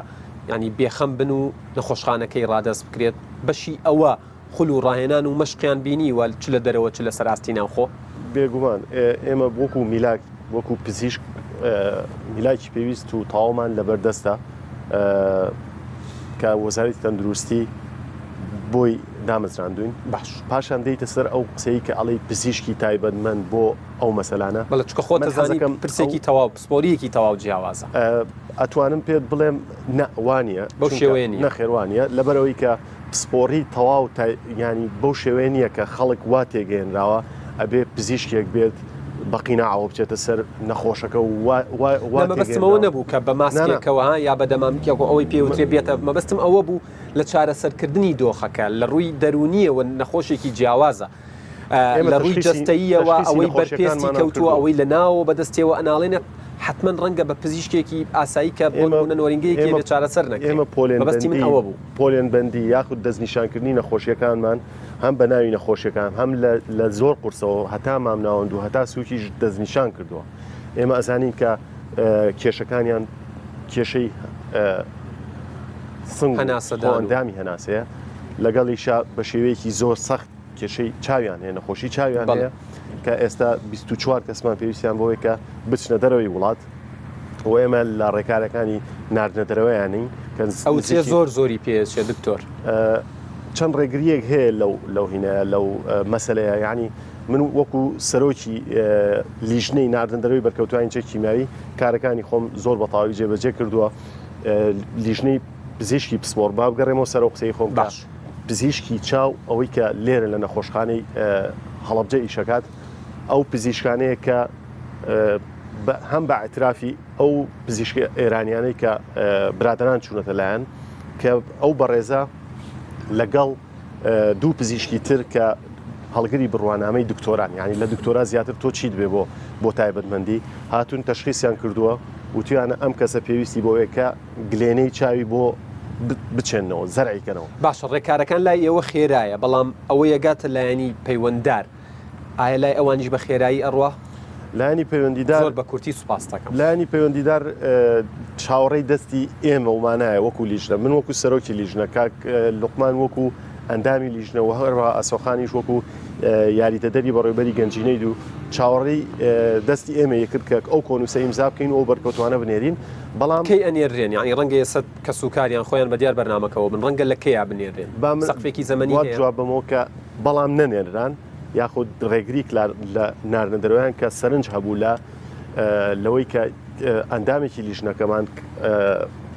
ینی بێخەم بن و نەخۆشخانەکەی ڕادەست بکرێت بەشی ئەوە خول و ڕاهێنان و مەشقیان بینیوە چ لە دەرەوە چ لە سەراستی ناوخۆ؟ بێگومان ئێمە وەکو میلاک وەکو پزیشک میلاکی پێویست و تەواومان لەبەردەستە کە وەزارەتی تەندروستی بۆی دامەزراندوین باش پاشان دێیتە سەر ئەو قسەی کە ئەڵێی پزیشکی تایبەتمەند بۆ ئەو مەسەلانە بەڵێ چونکە خۆت من ئەزانی حەزەکەم پرسێکی ئەو تەواو پسپۆرییەکی تەواو جیاوازە. ئەتوانم پێت بڵێم نا وانیە بەو چونکە شێوەیە نییە. نەخێر وانیە لەبەرئەوەی کە پسپۆڕی تەواو تای یانی بەو شێوەیە نییە کە خەڵک وا تێگەیەنراوە ئەبێ پزیشکێک بێت بە قیناعەوە بچێتە سەر نەخۆشەکە و وا وا وا نا مەبەستم ئەوە تێگەیەنراوە نەبوو کە بە نا نا ماسکێکەوە ها یا بە دەمامکێک و ئەوەی پێ وترێ بێتە مەبەستم ئەوە بوو لە چارەسەرکردنی دۆخەکە لە ڕووی دەروونییەوە نەخۆشێکی جیاوازە ئێمە لە ڕووی تەشخیسی جەستەییەوە تەشخیسی ئەوەی بەر پێستی نەخۆشیەکانمانان کەوتووە کردووە. ئەوەی لە ناوەوە بەدەستیەوە ئەناڵێنێت حەتمەن ڕەنگە بە پزیشکێکی ئاسایی کە بۆ ئێمە نموونە نۆرینگەیەکی ئێمە هەبێ چارەسەر نەکرێ ئێمە پۆلێن مەبەستی من بەندی ئەوە بوو. پۆلێن بەندی یاخود دەستنیشانکردنی نەخۆشیەکانمان هەم بە ناوی نەخۆشیەکان هەم لە لە زۆر قورسەوە هەتا مامناوەند و هەتا سووکیش دەستنیشان کردووە ئێمە ئەزانین کە کێشەکانیان کێشەی سنگ و هەناسەدان و. کۆئەندامی هەناسەیە لەگەڵیشا بە شێوەیەکی زۆر سەخت کێشەی چاویان هەیە نەخۆشی چاویان بەڵێ. هەیە کە ئێستا 24 کەسمان پێویستیان بەوەی کە بچنە دەرەوەی وڵات و ئێمە لە ڕێکارەکانی ناردنە دەرەوەیانین کە ئەو چێ نزیکی زۆر زۆری پێچێ دکتۆر. چەند ڕێگریەک هەیە لەو لەو هینەیە لەو مەسەلەیە یعنی من وەکو سەرۆکی لیژنەی ناردن دەرەوەی بەرکەوتوانی چەکی کیمیاوی کارەکانی خۆم زۆر بە تەواوی جێبەجێ کردووە لیژنەی پزیشکی پسپۆڕ با بگەڕێمەوە سەر ئەو قسەی خۆم باش. پزیشکی چاو ئەوەی کە لێرە لە نەخۆشخانەی هەڵەبجە ئیشەکات ئەو پزیشکانەیە کە هەم بە ئەترافی ئەو پزیشکە ئێرانیانەی کە برادران چوونەتە لایەن کە ئەو بەڕێزە لەگەڵ دوو پزیشکی تر کە هەڵگری بڕوانامەی دکتۆران یعنی لە دکتۆرا زیاتر تۆ چیت بێ بۆ بۆ تایبەتمەندی هاتوون تەشخیسیان کردووە وتویانە ئەم کەسە پێویستی بۆیە کە گلێنەی چاوی بۆ بچێنەوە زەرعی کەنەوە. باشە ڕێکارەکان لای ئێوە خێرایە بەڵام ئەوەی ئەگاتە لایەنی پەیوەنددار ئایا لای ئەوانیش بە خێرایی ئەڕوا؟ لایەنی پەیوەندیدار زۆر بە کورتی سوپاست دەکەم. لایەنی پەیوەندیدار چاوەڕێی دەستی ئێمە و مانایە وەکو لیژنە، من وەکو سەرۆکی لیژنە، کاک لوقمان وەکو ئەندامی لیژنە و هەروەها ئاسۆخانیش وەکو یاریدەدەری بەڕێوەبەری گەنجینەی دوو چاوەڕێی دەستی ئێمە کرد کە ئەو کۆنووسە ئیمزا بکەین و ئەو بەرکەوتوانە بنێرین، بەڵام. کەی ئەنێررێن؟ یانی ڕەنگە ئێستا کەسوکاریان خۆیان بەدیار بەرنامەکەوە بن، ڕەنگە لە کەیا بنێررێن؟ با من سەقفێکی زەمەنی وات هەیە؟ جواب بەمەوە کە بەڵام نەنێرران. یاخود ڕێگری کرا لە ناردنە دەرەوەیان کە سەرنج هەبوو لە لەوەی کە ئەندامێکی لیژنەکەمان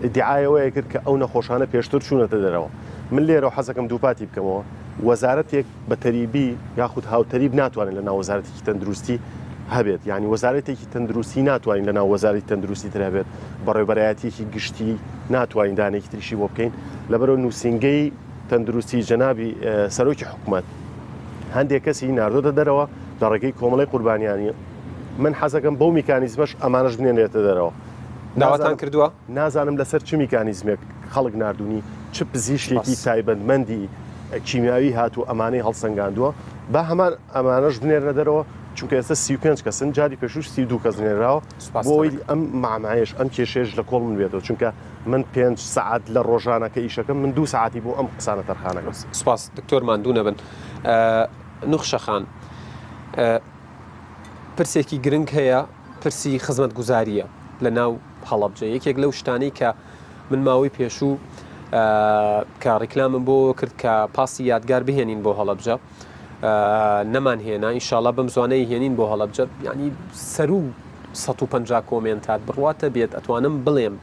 ئیدعای ئەوەیە کرد کە ئەو نەخۆشانە پێشتر چوونەتە دەرەوە من لێرەوە حەزەکەم دووپاتی بکەمەوە وەزارەتێک بە تەریبی یاخود هاوتەریب ناتوانێت لە ناو وەزارەتێکی تەندروستی هەبێت یعنی وەزارەتێکی تەندروستی ناتوانین لە ناو وەزارەتی تەندروستی تر هەبێت بەڕێوبەرایەتیەکی گشتی ناتوانین دانێکی تریشی بۆ بکەین لەبەرەوە نووسینگەی تەندروستی جەنابی سەرۆکی حکومەت هەندێک کەسی ناردۆتە دەرەوە لە ڕێگەی کۆمەڵی قوربانیانی من حەزەکەم بەو میکانیزمەش ئەمانەش بنێنرێتە دەرەوە داواتان کردووە؟ نازانم لەسەر چ میکانیزمێک خەڵک ناردونی چ پزیشکێکی تایبەتمەندی کیمیاوی هاتوو ئەمانەی هەڵسەنگاندووە. با هەمان ئەمانەش بنێرنە دەرەوە چونکە ئێستا 35 کەسن جاری پێشوش 32 کەس نێراوە سوپاس بۆ ئەوەی دەکەم. ئەم مەعمایەش ئەم کێشەیەش لە کۆڵ من بێتەوە چونکە من پێنج سەعات لە ڕۆژانە کە ئیشەکەم من دوو سەعاتی بۆ ئەم قسانە تەرخانەکەم. سوپاس دکتۆر ماندوو نەبن. نوخشە خان پرسێکی گرنگ هەیە پرسی خزمەتگوزارییە لە ناو هەڵەبجە یەکێک لەو شتانەی کە من ماوەی پێشوو کە ڕیکلامم بۆ کرد کە پاسی یادگار بهێنین بۆ هەڵەبجە نەمان هێنا ئینشاڵا بەم زوانەی هێنین بۆ هەڵەبجە ینی سەرو 150 comment هات بڕواتە بێت ئەتوانم بڵێم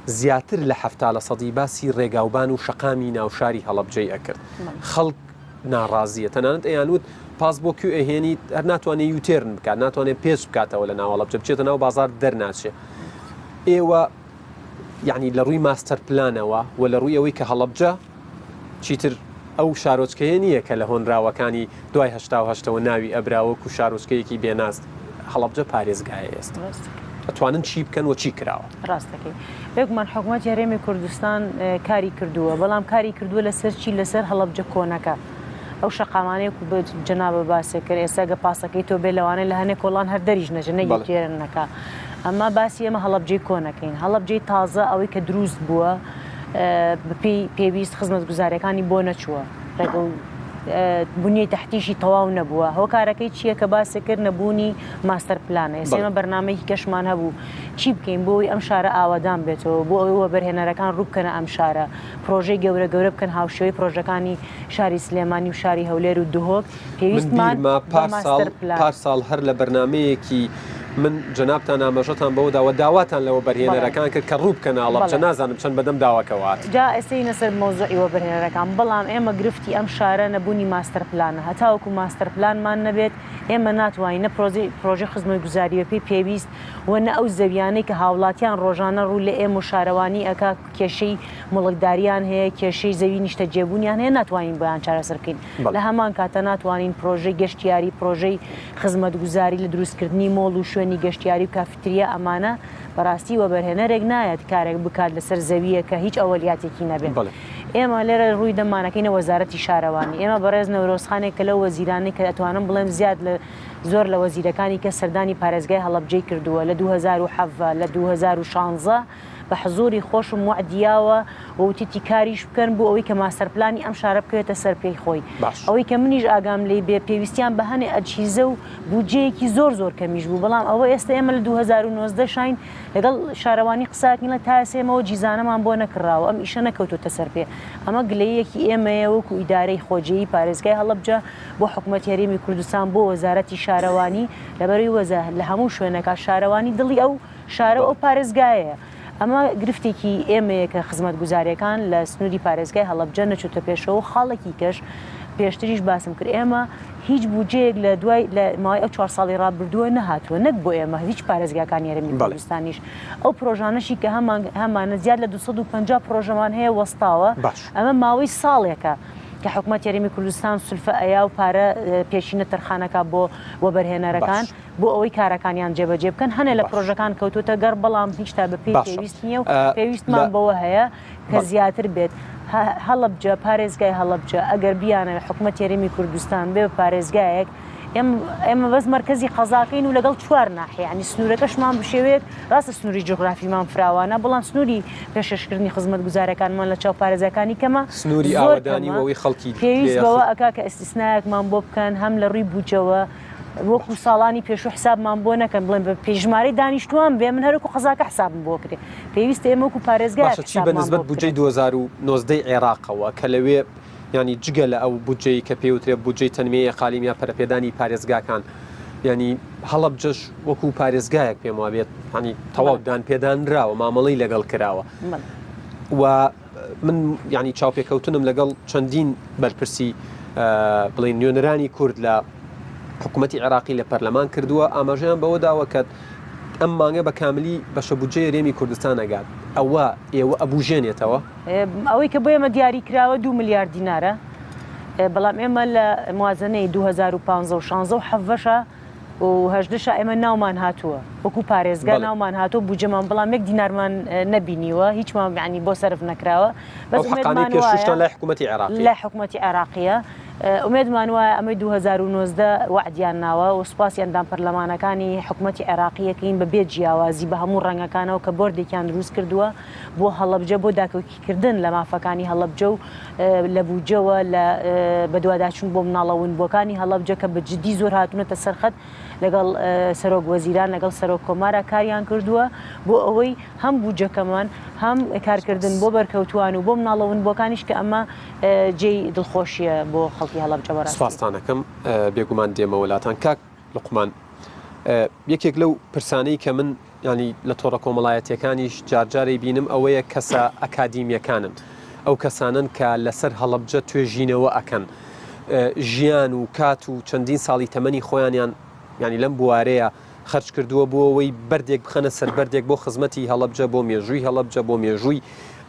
زیاتر لە هەفتا لە سەدی باسی ڕێگاوبان و شەقامی ناوشاری هەڵەبجەی ئەکرد خەڵک ناڕازیە تەنانەت ئەیانوت پاس بۆ کوێ ئەهێنیت هەر ناتوانێت U-turn بکات ناتوانێت پێچ بکاتەوە لە ناو هەڵەبجە بچێتە ناو بازار دەرناچێ ئێوە یعنی لە ڕووی ماستەر پلانەوە و لە ڕووی ئەوەی کە هەڵەبجە چیتر ئەو شارۆچکەیە نییە کە لە هۆنراوەکانی دوای 88ەوە ناوی ئەبرا وەکو شارۆچکەیەکی بێناز هەڵەبجە پارێزگایە ئێستا ئەتوانن چی بکەن و چی کراوە؟ ڕاست دەکەی. بێگومان حکومەتی هەرێمی کوردستان کاری کردووە، بەڵام کاری کردووە لەسەر چی؟ لەسەر هەڵەبجە کۆنەکە. ئەو شەقامانەی وەکو جەنابت باست کرد، ئێستا گە پاسەکەی تۆ بێ لەوانەیە لە هەنێ کۆڵان هەر دەریش نەچێ، نەک U-turn نەکا. ئەمە باسی ئێمە هەڵەبجەی کۆنەکەین. هەڵەبجەی تازە ئەوەی کە دروست بووە بەپێی پێویست خزمەتگوزارییەکانی بۆ نەچووە. ڕێگە و بنیەی تەحتیشی تەواو نەبووە. هۆکارەکەی چییە کە باست کرد نەبوونی ماستەر پلانە. ئێستا ئێمە بەرنامەیەکی کەشمان هەبوو چی بکەین بۆ ئەوەی ئەم شارە ئاوەدان بێتەوە، بۆ ئەوەی وەبەرهێنەرەکان ڕوو بکەنە ئەم شارە، پرۆژەی گەورە گەورە بکەن هاوشێوەی پرۆژەکانی شاری سلێمانی و شاری هەولێر و دهۆک، من پێویستمان بیرمە بە پار ساڵ ماستەر پلان. پار ساڵ هەر لە بەرنامەیەکی من جەنابتان ئاماژەتان بەوە دا و داواتان لە بەڵێ وەبەرهێنەرەکان کرد کە ڕوو بکەنە هەڵەبجە بەڵێ. نازانم چەند بەدەم داواکەوە هات. جا ئێستا یینە سەر مەوزوعی وەبەرهێنەرەکان، بەڵام ئێمە گرفتی ئەم شارە نەبوونی ماستەر پلانە، هەتاوەکو ماستەر پلانمان نەبێت ئێمە ناتوانین نە پرۆژەی خزمەتگوزاری بەپێی پێویست و نە ئەو زەویانەی کە هاوڵاتیان ڕۆژانە ڕوو لە ئێمە و شارەوانی ئەکا کێشەی موڵکداریان هەیە، کێشەی زەوی نیشتەجێبوونیان هەیە ناتوانین بۆیان چارەسەر بکەین. لە هەمان کاتا ناتوانین پرۆژەی گەشتیاری، پرۆژەی خزمەتگوزاری لە دروستکردنی مۆڵ و شوێنی گەشتیاری و کافتریا ئەمانە بەڕاستی وەبەرهێنەرێک نایەت کارێک بکات لەسەر زەوییەک کە هیچ ئەوەلیاتێکی نەبێت. ئێمە لێرە ڕووی دەمانەکەینە وەزارەتی شارەوانی. ئێمە بەڕێز نەورۆز خانێک کە لەو وەزیرانەی کە ئەتوانم بڵێم زیاد لە زۆر لە وەزیرەکانی کە سەردانی پارێزگای هەڵەبجەی کردووە لە 2017 لە 2016 بە حزوری خۆشم وەعدی یاوە و وتیتی کاریش بکەن بۆ ئەوەی کە ماستەرپلانی ئەم شارە بکەوێتە سەر پێی خۆی. باش. ئەوەی کە منیش ئاگام لێی بێ پێویستیان بە هەنێ ئەجهیزە و بودجەیەکی زۆر زۆر کەمیش بوو بەڵام ئەوە ئێستا ئێمە لە 2019 شاین لەگەڵ شارەوانی قسە ئەکەین تا ئێستا ئێمە ئەو جیزانەمان بۆ نەکڕاوە ئەم ئیشە نەکەوتۆتە سەر پێ ئەمە گلەییەکی ئێمەیە وەکو ئیدارەی خۆجێیی پارێزگای هەڵەبجە بۆ حکومەتی هەرێمی کوردستان بۆ وەزارەتی شارەوانی لەبەرەی وەزە لە هەموو شوێنەکە شارەوانی دڵی ئەو شارە و ئەو پارێزگایەیە. ئەمە گرفتێکی ئێمەیە کە خزمەتگوزارییەکان لە سنووری پارێزگای هەڵەبجە نەچووتە پێشەوە و خاڵێکی کەش پێشتریش باسم کرد ئێمە هیچ بودجەیەک لە دوای لە ماوەی ئەو چوار ساڵی ڕابردووە نەهاتووە نەک بۆ ئێمە هیچ پارێزگاکانی هەرێمی کوردستانیش ئەو پرۆژانەشی کە هەمان هەمانە زیاد لە 250 پرۆژەمان هەیە وەستاوە ئەمە ماوەی ساڵێکە کە حکوومەت هەرێمی کوردستان سولفە ئەیا و پارە پێشینە تەرخانەکە بۆ وەبەرهێنەرەکان بۆ ئەوەی کارەکانیان جێبەجێ بکەن، هەنێ لە پرۆژەکان کەوتووتە گەڕ، بەڵام هیشتا بە پێی پێویست نییە و پێویستمان بەوە هەیە کە زیاتر بێت. هەڵەبجە، پارێزگای هەڵەبجە، ئەگەر بیانەوێت حکومەتی هەرێمی کوردستان بێ بە پارێزگایەک، ئێمە بەس مەرکەزی قەزاکەین و لەگەڵ چوار ناحیە، یانی سنوورەکەشمان بشێوەیەک، ڕاستە سنووری جوگرافیمان فراوانە، بەڵام سنووری پێشکەشکردنی خزمەتگوزارییەکانمان لە چاو پارێزگاکانی کەمە، سنووری زۆر ئاوەدانی و کەمە. ئەوەی خەڵکی پێویست لێیە بەوە ئەکا کە ئیستیسنایەکمان بۆ بکەن هەم لە ڕووی بودجەوە، وەکو ساڵانی پێشوو حسابمان بۆ نەکەن بڵێن بە پێی ژمارەی دانیشتووان بێ من هەروەکو قەزاکە حسابم بۆ کرێ پێویستە ئێمە وەکو پارێزگایەک باشە چی بە حسابمان نسبەت بۆ بودجەی بکرێت. 2019 ی عێراقەوە کە لەوێ یانی جگە لە ئەو بودجەی کە پێی وترێ بودجەی تەنمیەی ئەقالیم یا پەرەپێدانی پارێزگاکان یانی هەڵەبجەش وەکو پارێزگایەک پێم وابێت یانی تەواو بەڵێ. دان پێدانراوە مامەڵەی لەگەڵ کراوە بەڵێ. و من یانی چاوپێکەوتنم لەگەڵ چەندین بەرپرسی بڵێن نوێنەرانی کورد لە حکوومەتی عێراقی لە پەرلەمان کردووە ئاماژەیان بەوە داوە کە ئەم مانگە بە کاملی بەشە بودجەی هەرێمی کوردستان ئەگات ئەوە ئێوە ئەبوژێنێتەوە؟ ئەوەی کە بۆ ئێمە دیاری کراوە دو ملیار دینارە بەڵام ئێمە لە موازنەی 2015 و 16 و 17 و 18 شا ئێمە ناومان هاتووە وەکو پارێزگا ناومان هاتووە بودجەمان بەڵام یەک دینارمان نەبینیوە هیچمان یعنی بۆ سەرف نەکراوە بەس ئومێدمان وایە لای حکوومەتی عێراقی لای حکوومەتی عێراقیە. ئومێدمان وایە ئەمەی 2019 وەعدیان ناوە و سوپاسی ئەندام پەرلەمانەکانی حکومەتی عێراقی ئەکەین بە بێ جیاوازی بە هەموو ڕەنگەکانەوە کە بۆردێکیان دروست کردووە بۆ هەڵەبجە بۆ داکۆکیکردن لە مافەکانی هەڵەبجە و لە بودجەوە لە بەدواداچوون بۆ مناڵە ونبووەکانی هەڵەبجە کە بە جدی زۆر هاتوونەتە سەرخەت لەگەڵ سەرۆک وەزیران لەگەڵ سەرۆک کۆمارا کاریان کردووە بۆ ئەوەی هەم بودجەکەمان هەم کارکردن بۆ بەرکەوتووان و بۆ مناڵە ونبووەکانیش کە ئەمە جێی دڵخۆشیە بۆ خەڵکی هەڵەبجە بەڕاستی. سوپاستان ئەکەم بێگومان دێمەوە لاتان کاک لوقمان یەکێک لەو پرسانەی کە من ینی لە تۆڕە کۆمەڵایەتیەکانیش جارجارەی بینم ئەوەیە کەسە ئەکادیمیەکانن ئەو کەسانن کە لەسەر هەڵەبجە توێژینەوە ئەکەن ژیان و کات و چەندین ساڵی تەمەنی خۆیانیان ینی لەم بوارەیە خەرج کردووە بۆ ئەوەی بەردێک بخەنە سەر بەردێک بۆ خزمەتی هەڵەبجە بۆ مێژووی هەڵەبجە بۆ مێژووی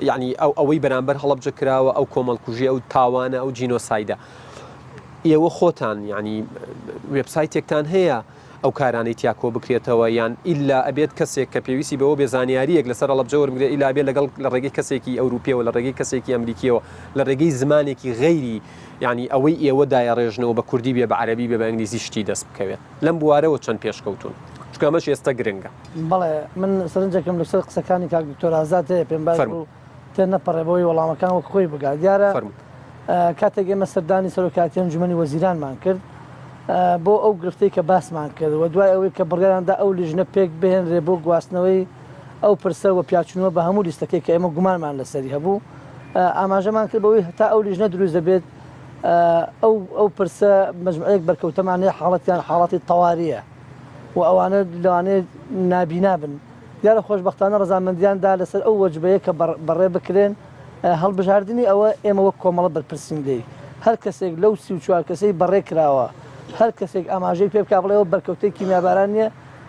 یعنی ئەو ئەوەی بەرامبەر هەڵەبجە کراوە ئەو کۆمەڵکوژی ئەو تاوانە ئەو جینۆسایدە ئێوە خۆتان یعنی وێبسایتێکتان هەیە ئەو کارانەی تیا کۆ بکرێتەوە یان ئیلا ئەبێت کەسێک کە پێویستی بەوە بێ زانیاریەک لەسەر هەڵەبجە وەربگرێت ئیلا بێ لەگەڵ لە ڕێگەی کەسێکی ئەوروپیەوە لە ڕێگەی کەسێکی ئەمریکیەوە لە ڕێگەی زمانێکی غەیری یعنی ئەوەی ئێوە دایەڕێژنەوە بە کوردی بێ بە عەرەبی بێ بە ئینگلیزی شتی دەست بکەوێت لەم بوارەوە چەند پێشکەوتوون؟ چونکە ئەمەش ئێستا گرنگە. بەڵێ من سەرنجێکم لەسەر قسەکانی کاک دکتۆر ئازاد هەیە پێم باش فەرموو. بوو تێنەپەڕێ بەوەی وەڵامەکان وەک خۆی بگات. دیارە فەرموو. کاتێک ئێمە سەردانی سەرۆکایەتی ئەنجومەنی وەزیرانمان کرد بۆ ئەو گرفتەی کە باسمان کرد و دوای ئەوەی کە بڕیاریان دا ئەو لیژنە پێک بهێنرێ بۆ گواستنەوەی ئەو پرسە و پیاچوونەوە بە هەموو لیستەکەی کە ئێمە گومانمان لەسەری هەبوو ئاماژەمان کرد بەوەی هەتا ئەو لیژنە دروست دەبێت ئەو ئەو پرسە مەجموعەیەک بەرکەوتەمان هەیە حاڵەتیان حاڵەتی تەوارییە و ئەوانە لەوانەیە نابینا بن دیارە خۆشبەختانە ڕەزامەندیان دا لەسەر ئەو وەجبەیە کە بەڕێ بکرێن هەڵبژاردنی ئەوە ئێمە وەک کۆمەڵە بەرپرسین لێی هەر کەسێک لەو 34 کەسەی بەڕێ کراوە هەر کەسێک ئاماژەی پێ بکا بڵێ ئەوە بەرکەوتەی کیمیاباران نییە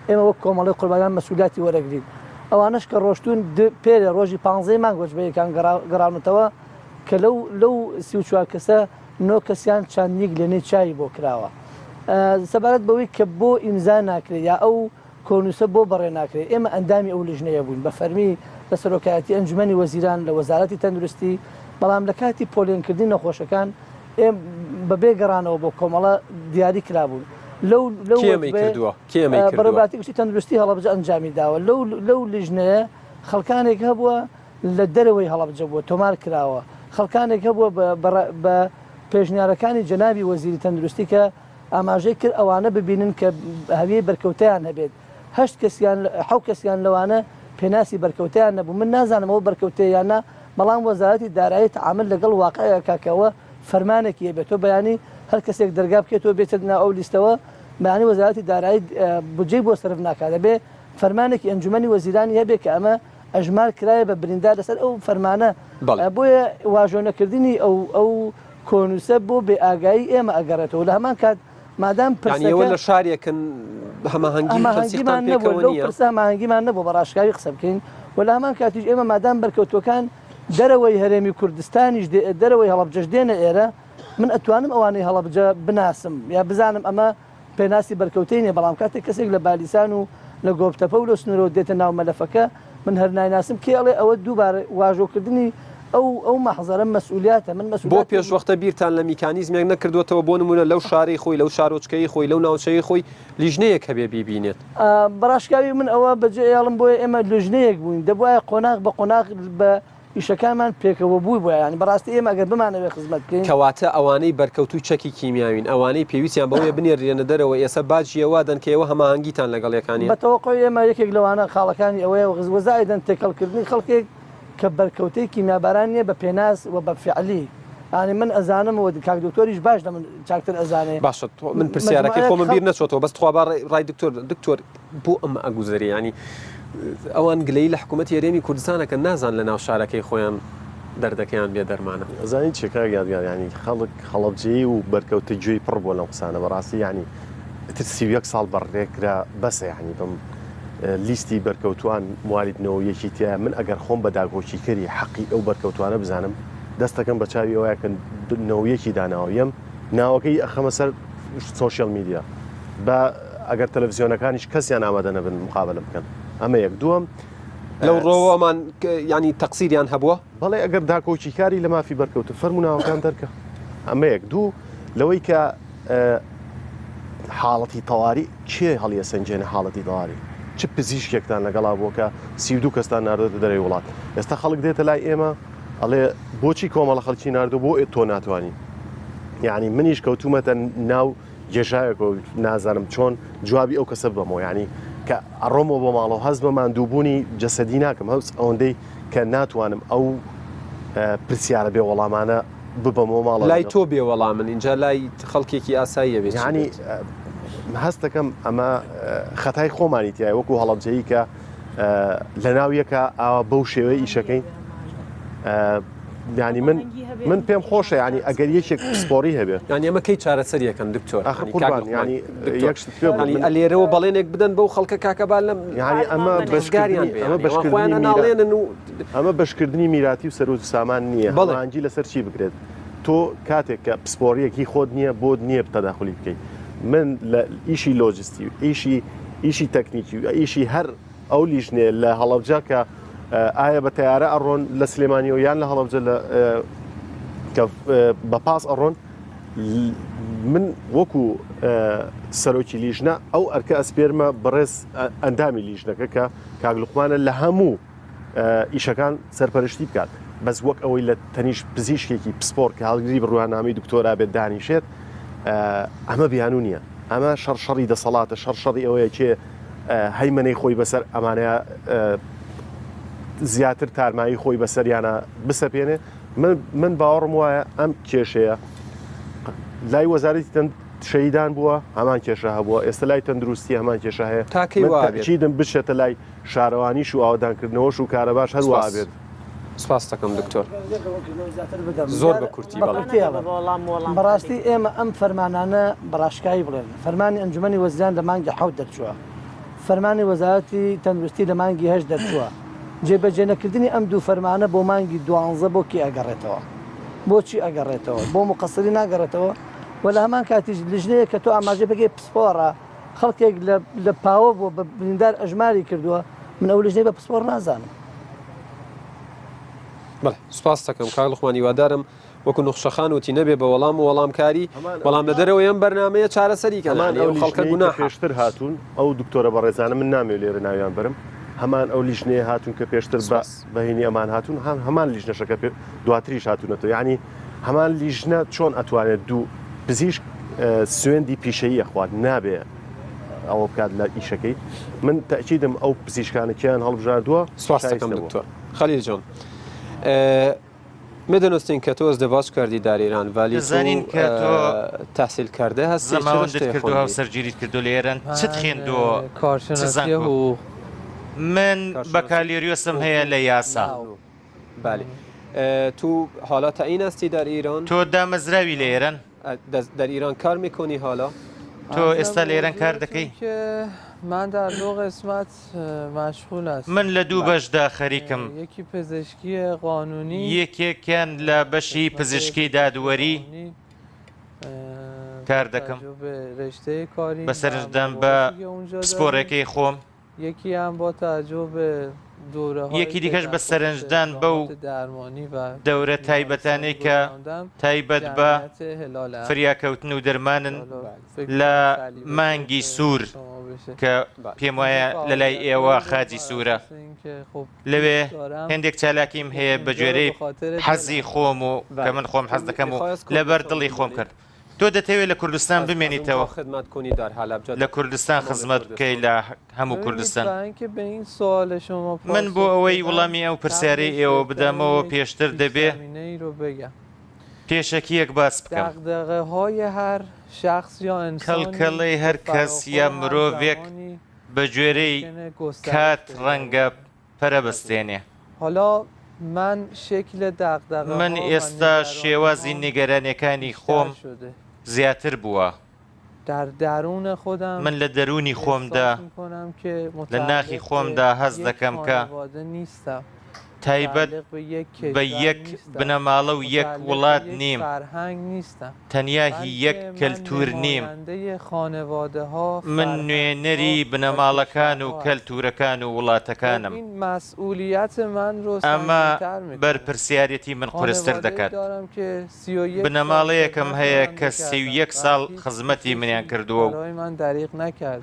ئێمە وەک کۆمەڵەی قوربانیان مەسوولیاتی وەرەگرین ئەوانەش کە ڕۆشتوون پێرێ ڕۆژی پانزەی مانگ وەجبەیەکان گەڕاونەتەوە کە لەو لەو 34 کەسە نۆ کەسیان چاندنی گلێنەی چای بۆ کراوە. سەبارەت بەوەی کە بۆ ئیمزا ناکرێت یا ئەو کۆنووسە بۆ بەڕێ ناکرێت، ئێمە ئەندامی ئەو لیژنەیە بووین بە فەرمی لە سەرۆکایەتی ئەنجومەنی وەزیران لە وەزارەتی تەندروستی، بەڵام لە کاتی پۆلێنکردنی نەخۆشەکان ئێم بەبێ گەڕانەوە بۆ کۆمەڵە دیاری کرابوون. لەو لەو کێ ئەمەی وەجبەیە کردووە؟ کێ ئەمەی کردووە؟ بەڕێوەبەرایەتی گشتی تەندروستی هەڵەبجە ئەنجامی داوە. لەو لەو لیژنەیە خەڵکانێک هەبووە لە دەرەوەی هەڵەبجە بووە تۆمار کراوە، خەڵکانێک هەبووە بە پێشنیارەکانی جەنابی وەزیری تەندروستی کە ئاماژەی کرد ئەوانە ببینن کە هەویەی بەرکەوتەیان هەبێت، هەشت کەسیان حەو کەسیان لەوانە پێناسی بەرکەوتەیان نەبوو، من نازانم ئەوە بەرکەوتەیە یان نا، بەڵام وەزارەتی دارایی تەعامل لەگەڵ واقع ئەکا کە ئەوە فەرمانێکی هەبێت، تۆ بەیانی هەر کەسێک دەرگا بکەیتەوە بێتە ناو ئەو لیستەوە، بەیانی وەزارەتی دارایی بودجەی بۆ سەرف ناکات، دەبێ فەرمانێکی ئەنجومەنی وەزیرانی هەبێ کە ئەمە ئەژمار کرایە بە بریندار لەسەر ئەو فەرمانە، بەڵێ. بۆیە واژۆ نەکردنی ئەو ئەو کۆنووسە بۆ بێ ئاگایی ئێمە ئەگەڕێتەوە، لە هەمان کات مادام یانی ئێوە پرسەکە لە شارێکن هەماهەنگی و تەنسیقتان هەماهەنگیمان نەبووە، پێکەوە لەو نییە؟ پرسە هەماهەنگیمان نەبووە بە ڕاشکاوی قسە بکەین و لە هەمان کاتیش ئێمە مادام بەرکەوتووەکان دەرەوەی هەرێمی کوردستانیش دێ دەرەوەی هەڵەبجەش دێنە ئێرە من ئەتوانم ئەوانەی هەڵەبجە بناسم یا بزانم ئەمە پێناسی بەرکەوتەی نیە، بەڵام کاتێک کەسێک لە بالیسان و لە گۆپتەپە و لەو سنورەوە دێتە ناو مەلەفەکە، من هەر نایناسم، کێ ئەڵێ ئەوە دووبارە واژۆکردنی ئەو ئەو مەحزەرە مەسئولیاتە، من بۆ مەسئولیاتێک. پێشوەختە بیرتان لە میکانیزمێک نەکردووەتەوە، بۆ نموونە لەو شارەی خۆی، لەو شارۆچکەی خۆی، لەو ناوچەی خۆی لیژنەیەک هەبێ بیبینێت؟ بەڕاشکاوی من ئەوە بەجێ ئەیەڵم، بۆیە ئێمە لیژنەیەک بووین، دەبوایە قۆناغ بە قۆناغ بە ئیشەکانمان پێکەوە بووی بۆیە یانی بەڕاستی ئێمە ئەگەر بمانەوێ خزمەت بکەین. کەواتە ئەوانەی بەرکەوتووی چەکی کیمیاوین، ئەوانەی پێویستیان بەوەیە بنێردرێنە دەرەوە، ئێسە باجی ئەوە دەن کە ئێوە هەماهەنگیتان لەگەڵ یەکا نییە؟ بە تەوەقوعی ئێمە یەکێک لەوانە خاڵەکانی ئەوەیە و زائیدەن تێکەڵکردنی خەڵکێک کە بەرکەوتەی کیمیاباران نییە بە پێناس و بە فیعلی یانی من ئەزانم و کاک دکتۆریش باش لە من چاکتر ئەزانێ باشە من پرسیارەکەی مەجموعەیەک خۆمم بیر خەڵک نەچۆتەوە بەس تخوا با ڕای دکتۆر بدەم. دکتۆر بۆ ئەمە ئەگوزەرێ یانی ئەوان گلەیی لە حکوومەتی هەرێمی کوردستان ئەکەن نازان لە ناو شارەکەی خۆیان دەردەکەیان بێ دەرمانە. ئەزانی چیە کاک یادگار یانی خەڵک هەڵەبجەیی و بەرکەوتە گوێی پڕ بووە لەم قسانە بەڕاستی یانی ئیتر 31 ساڵ بەڕێ کرا بەسە یانی بەم لیستی بەرکەوتوان موالید نەوە یەکی تایە من ئەگەر خۆم بە داکۆکیکەری حەقی ئەو بەرکەوتوانە بزانم دەستەکەم بە چاوی ئەوەیە کە نەوە یەکی داناوە یەم ناوەکەی ئەخەمە سەر سۆشیال میدیا با ئەگەر تەلەڤزیۆنەکانیش کەسیان ئامادە نەبن مقابەلە بکەن ئەمە یەک دووەم لەو ڕۆوەمان ینی تەقسیریان هەبووە بەڵێ ئەگەر داکۆکیکاری لە مافی بەرکەوتن فەرموو ناوەکان دەرکە ئەمە یەک دوو. لەوەی کە حاڵەتی تەواری کێ هەڵیەسەنگێنێ حاڵەتی تەواری چ پزیشکێکتان لەگەڵا بووە کە 32 کەستان ناردۆتە دەرەوەی وڵات ئێستا خەڵک دێتە لای ئێمە ئەڵێ بۆچی کۆمەڵە خەڵکی ناردو بۆ تۆ ناتوانانی یعنی منیش کەوتومەتە ناو گێژاوێکەوە نازانم چۆن جوابی ئەو کەسە بەمەوە یعنی کە ئەڕۆمەوە بۆ ماڵەوە هەست بە ماندووبوونی جەسەدی ناکەم هەوس ئەوەندەی کە ناتوانم ئەو پرسیارە بێ وەڵامانە ببەمەوە ماڵەوە. لای تۆ بێ وەڵامن ئینجا لای خەڵکێکی ئاسایی ئەبێ چی یانی بێت؟ هەست دەکەم ئەمە خەتای خۆمانی تایە وەکو هەڵەبجەیی کە لەناو یەکە ئاوا بەو شێوەیە ئیشەکەین یعنی من من پێم خۆشە ینی ئەگەر یەکێک پسپۆری هەبێت یانی ئەمە کەی چارەسەری ئەکەن دکتۆر ئاخر یانی کاک قوربان لوقمان ینی دکتۆر یەک شت پێ بڵێم یانی من ئەلێرەوە بەڵێنێک بدەن بەو خەڵکە کاکە با لەم یعنی ئەمە ڕزگاریان بەشکردنی بێ ئەمە یانی ئەوان خۆیان بەشکردنی میرا ئەناڵێنن و ئەمە بەشکردنی میراتی و سەروەت و سامان نییە، بەڵێ. هەماهەنگی لەسەر چی بکرێت؟ تۆ کاتێک کە پسپۆڕییەک هی خۆت نییە بۆت نییە تەداخولی بکەیت. من لە ئیشی لۆجستی و ئیشی ئیشی تەکنیکی و ئیشی هەر ئەو لیژنەیە لە هەڵەبجە کە ئایا بە تەیارە ئەڕۆن لە سلێمانیەوە یان لە هەڵەبجە لە کە بە پاس ئەڕۆن من وەکو سەرۆکی لیژنە ئەو ئەرکە ئەسپێرمە بەڕێز ئەندامی لیژنەکە کە کاک لوقمانە لە هەموو ئیشەکان سەرپەرشتی بکات بەس وەک ئەوەی لە تەنیشت پزیشکێکی پسپۆر کە هەڵگری بڕوانامەی دکتۆرا بێت دانیشێت ئەمە بیانوو نییە ئەمە شەڕ شەڕی دەسەڵاتە شەڕ شەڕی ئەوەیە کێ هەیمەنەی خۆی بەسەر ئەمانەیە زیاتر تارمایی خۆی بەسەریانە بسەپێنێ من من باوەڕم وایە ئەم کێشەیە لای وەزارەتی تەند شەیدان بووە هەمان کێشە هەبووە ئێستا لای تەندروستی هەمان کێشە هەیە تاکەی من وابێت تەئکیدم بچێتە لای شارەوانیش و ئاوەدانکردنەوەش و کارەباش هەر وا سپاس. ئەبێت. سپاست دەکەم دکتۆر. زۆر بە کورتی بەڵێ. بەڕاستی ئێمە ئەم فەرمانانە بە ڕاشکاوی بڵێن فەرمانی ئەنجومەنی وەزیران لە مانگی حەوت دەرچووە فەرمانی وەزارەتی تەندروستی لە مانگی هەشت دەرچووە جێبەجێنەکردنی ئەم دوو فەرمانە بۆ مانگی دوانزە بۆ کێ ئەگەڕێتەوە بۆچی ئەگەڕێتەوە بۆ مقەسری ناگەڕێتەوە و لە هەمان کاتیش لیژنەیە کە تۆ ئاماژەی پێکەی پسپۆڕە خەڵکێک لە لە پاوە بووە بە بریندار ئەژماری کردووە من ئەو لیژنەی بە پسپۆڕ نازانم. بەڵێ سوپاست دەکەم کاک لوقمان هیوادارم وەکو نوخشەخان وتی نەبێ بە وەڵام و وەڵامکاری بەڵام لە دەرەوەی ئەم بەرنامەیە چارەسەری کەن هەمان یانی ئەو ئەو خەڵکە لیژنەی کە گوناحە. پێشتر هاتوون ئەو دکتۆرە بەڕێزانە من نامەوێ لێرە ناویان بەرم هەمان ئەو لیژنەیە هاتوون کە پێشتر بە سوپاس. بەهینی ئەمان هاتوون هەمان لیژنەشە کە دواتریش هاتوونەتەوە یانی هەمان لیژنە چۆن ئەتوانێت دوو پزیشک سوێندی پیشەیی ئەخوات نابێ ئەوە بکات لە ئیشەکەی من تەئکیدم ئەو پزیشکانە کێیان هەڵبژاردووە سپاس دەکەم شایستە بووە. دکتۆر خەلیل جان میدونستین کە تۆ ازدواج کردی در ایران ولی تو دەزانین کە تۆ تحصیل کرده هستی چه زەماوەندت رشته کردو خواندی؟ هاوسەرگیریت کردو لە ئێران چت من خوێندووە چ کارشناسی زانکۆ؟ حقوق من کارشناسی بەکالۆریۆسم هەیە لە یاسا. ناو بله تو حالا تعیین هستی در ایران؟ تۆ دامەزراوی لە ئێران؟ در ایران کار میکنی حالا؟ تۆ عرضم ئێستا لە به ئێران کار حضورتون دەکەی؟ که من در دو قسمت مشغول هستم من لە دوو بەشدا خەریکم. یکی پزشکی قانونی یەکێکیان لە بەشی قسمت پزیشکی پزشکی دادوەری قانونی کار با دەکەم. توجه به رشته کاریم بە و سەرنجدان بە مباحثی که اونجا داریم پسپۆڕیەکەی خۆم. یکی هم با توجه به دوره هایی یەکی که دیکەش در بە خصوص سەرنجدان بەو اقدامات درمانی و دەورە بیمارستانی تایبەتانەی کە گذراندم تایبەت بە جمعیت هلال احمر فریاکەوتن و دەرمانن حالا فکر لە کنم سلیقه مانگی فکر سوور شما بشه کە بله. پێم اونجا وایە لە لای فعالیت ئێوە هایی دارم خاجی بر سوورە اساس اینکه خب لەوێ دوست دارم هێندێک چالاکیم خب هەیە بە اونجا رو گوێرەی به خاطر حەزی دلم خۆم و کە بله من خۆم تو حەز دەکەم و میخوای از لەبەر کردستان دڵی خۆم بمانی؟ کرد تۆ دەتەوێت لە کوردستان از از اونجا بمێنیتەوە خدمت کنی در هەلەبجە لە در کوردستان تمام خزمەت بکەی کردستان لە هەموو ببینید کوردستان برای اینکه به این سوال شما من بۆ پاسخ ئەوەی بدم وەڵامی ئەو پرسیارەی قبلش ئێوە بهتره بدەمەوە یک پێشتر پیش دەبێ زمینه ای رو بگم پێشەکییەک باس بکەم. دغدغه های هر شخص یا انسانی کەڵکەڵەی به هەر کەس فراخور یا هر مرۆڤێک زمانی بە گوێرەی ممکنه گسترش کات پیدا ڕەنگە بکنه پەرە بستێنێ. حالا من شکل دغدغه من ها و ئێستا نگرانی شێوازی هام نیگەرانییەکانی بیشتر خۆم شده زیاتر بووە. در درون خودم من لە دەروونی خۆمدا، احساس میکنم که لە ناخی متعلق به خۆمدا هەست یک دەکەم کە خانواده نیستم. تایبەت بە یەک بنەماڵە و یەک وڵات نیم، تەنیا هی یەک کەلتوور نیم. من نوێنەری بنەماڵەکان و کەلتوورەکان و وڵاتەکانم. ئەمە بەرپرسیارێتی من قورستر دەکات. بنەماڵەیەکم هەیە کە 31 ساڵ خزمەتی منیان کردووە و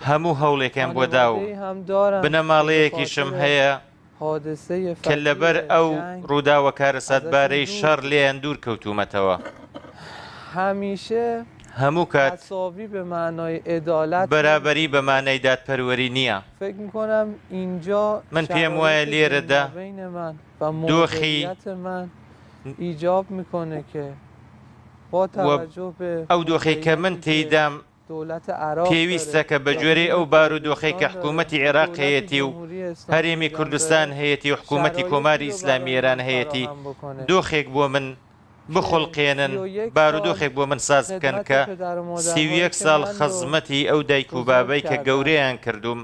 هەموو هەوڵێکیان بۆ داوم. بنەماڵەیەکیشم هەیە کە لەبەر ئەو ڕووداوە کارەساتبارەی شەڕ لێیان دوور کەوتوومەتەوە. هەموو کات بەرابەری بە مانای دادپەروەری نییە. من پێم وایە لێرەدا دۆخی و ئەو دۆخەی کە من تێیدام پێویستە کە بەگوێرەی ئەو بارودۆخەی کە حکوومەتی عێراق هەیەتی و هەرێمی کوردستان هەیەتی و حکوومەتی کۆماری ئیسلامی ئێران هەیەتی دۆخێک بۆ من بخوڵقێنن، بارودۆخێک بۆ من ساز بکەن کە 31 ساڵ خزمەتی ئەو دایک و بابەی کە گەورەیان کردووم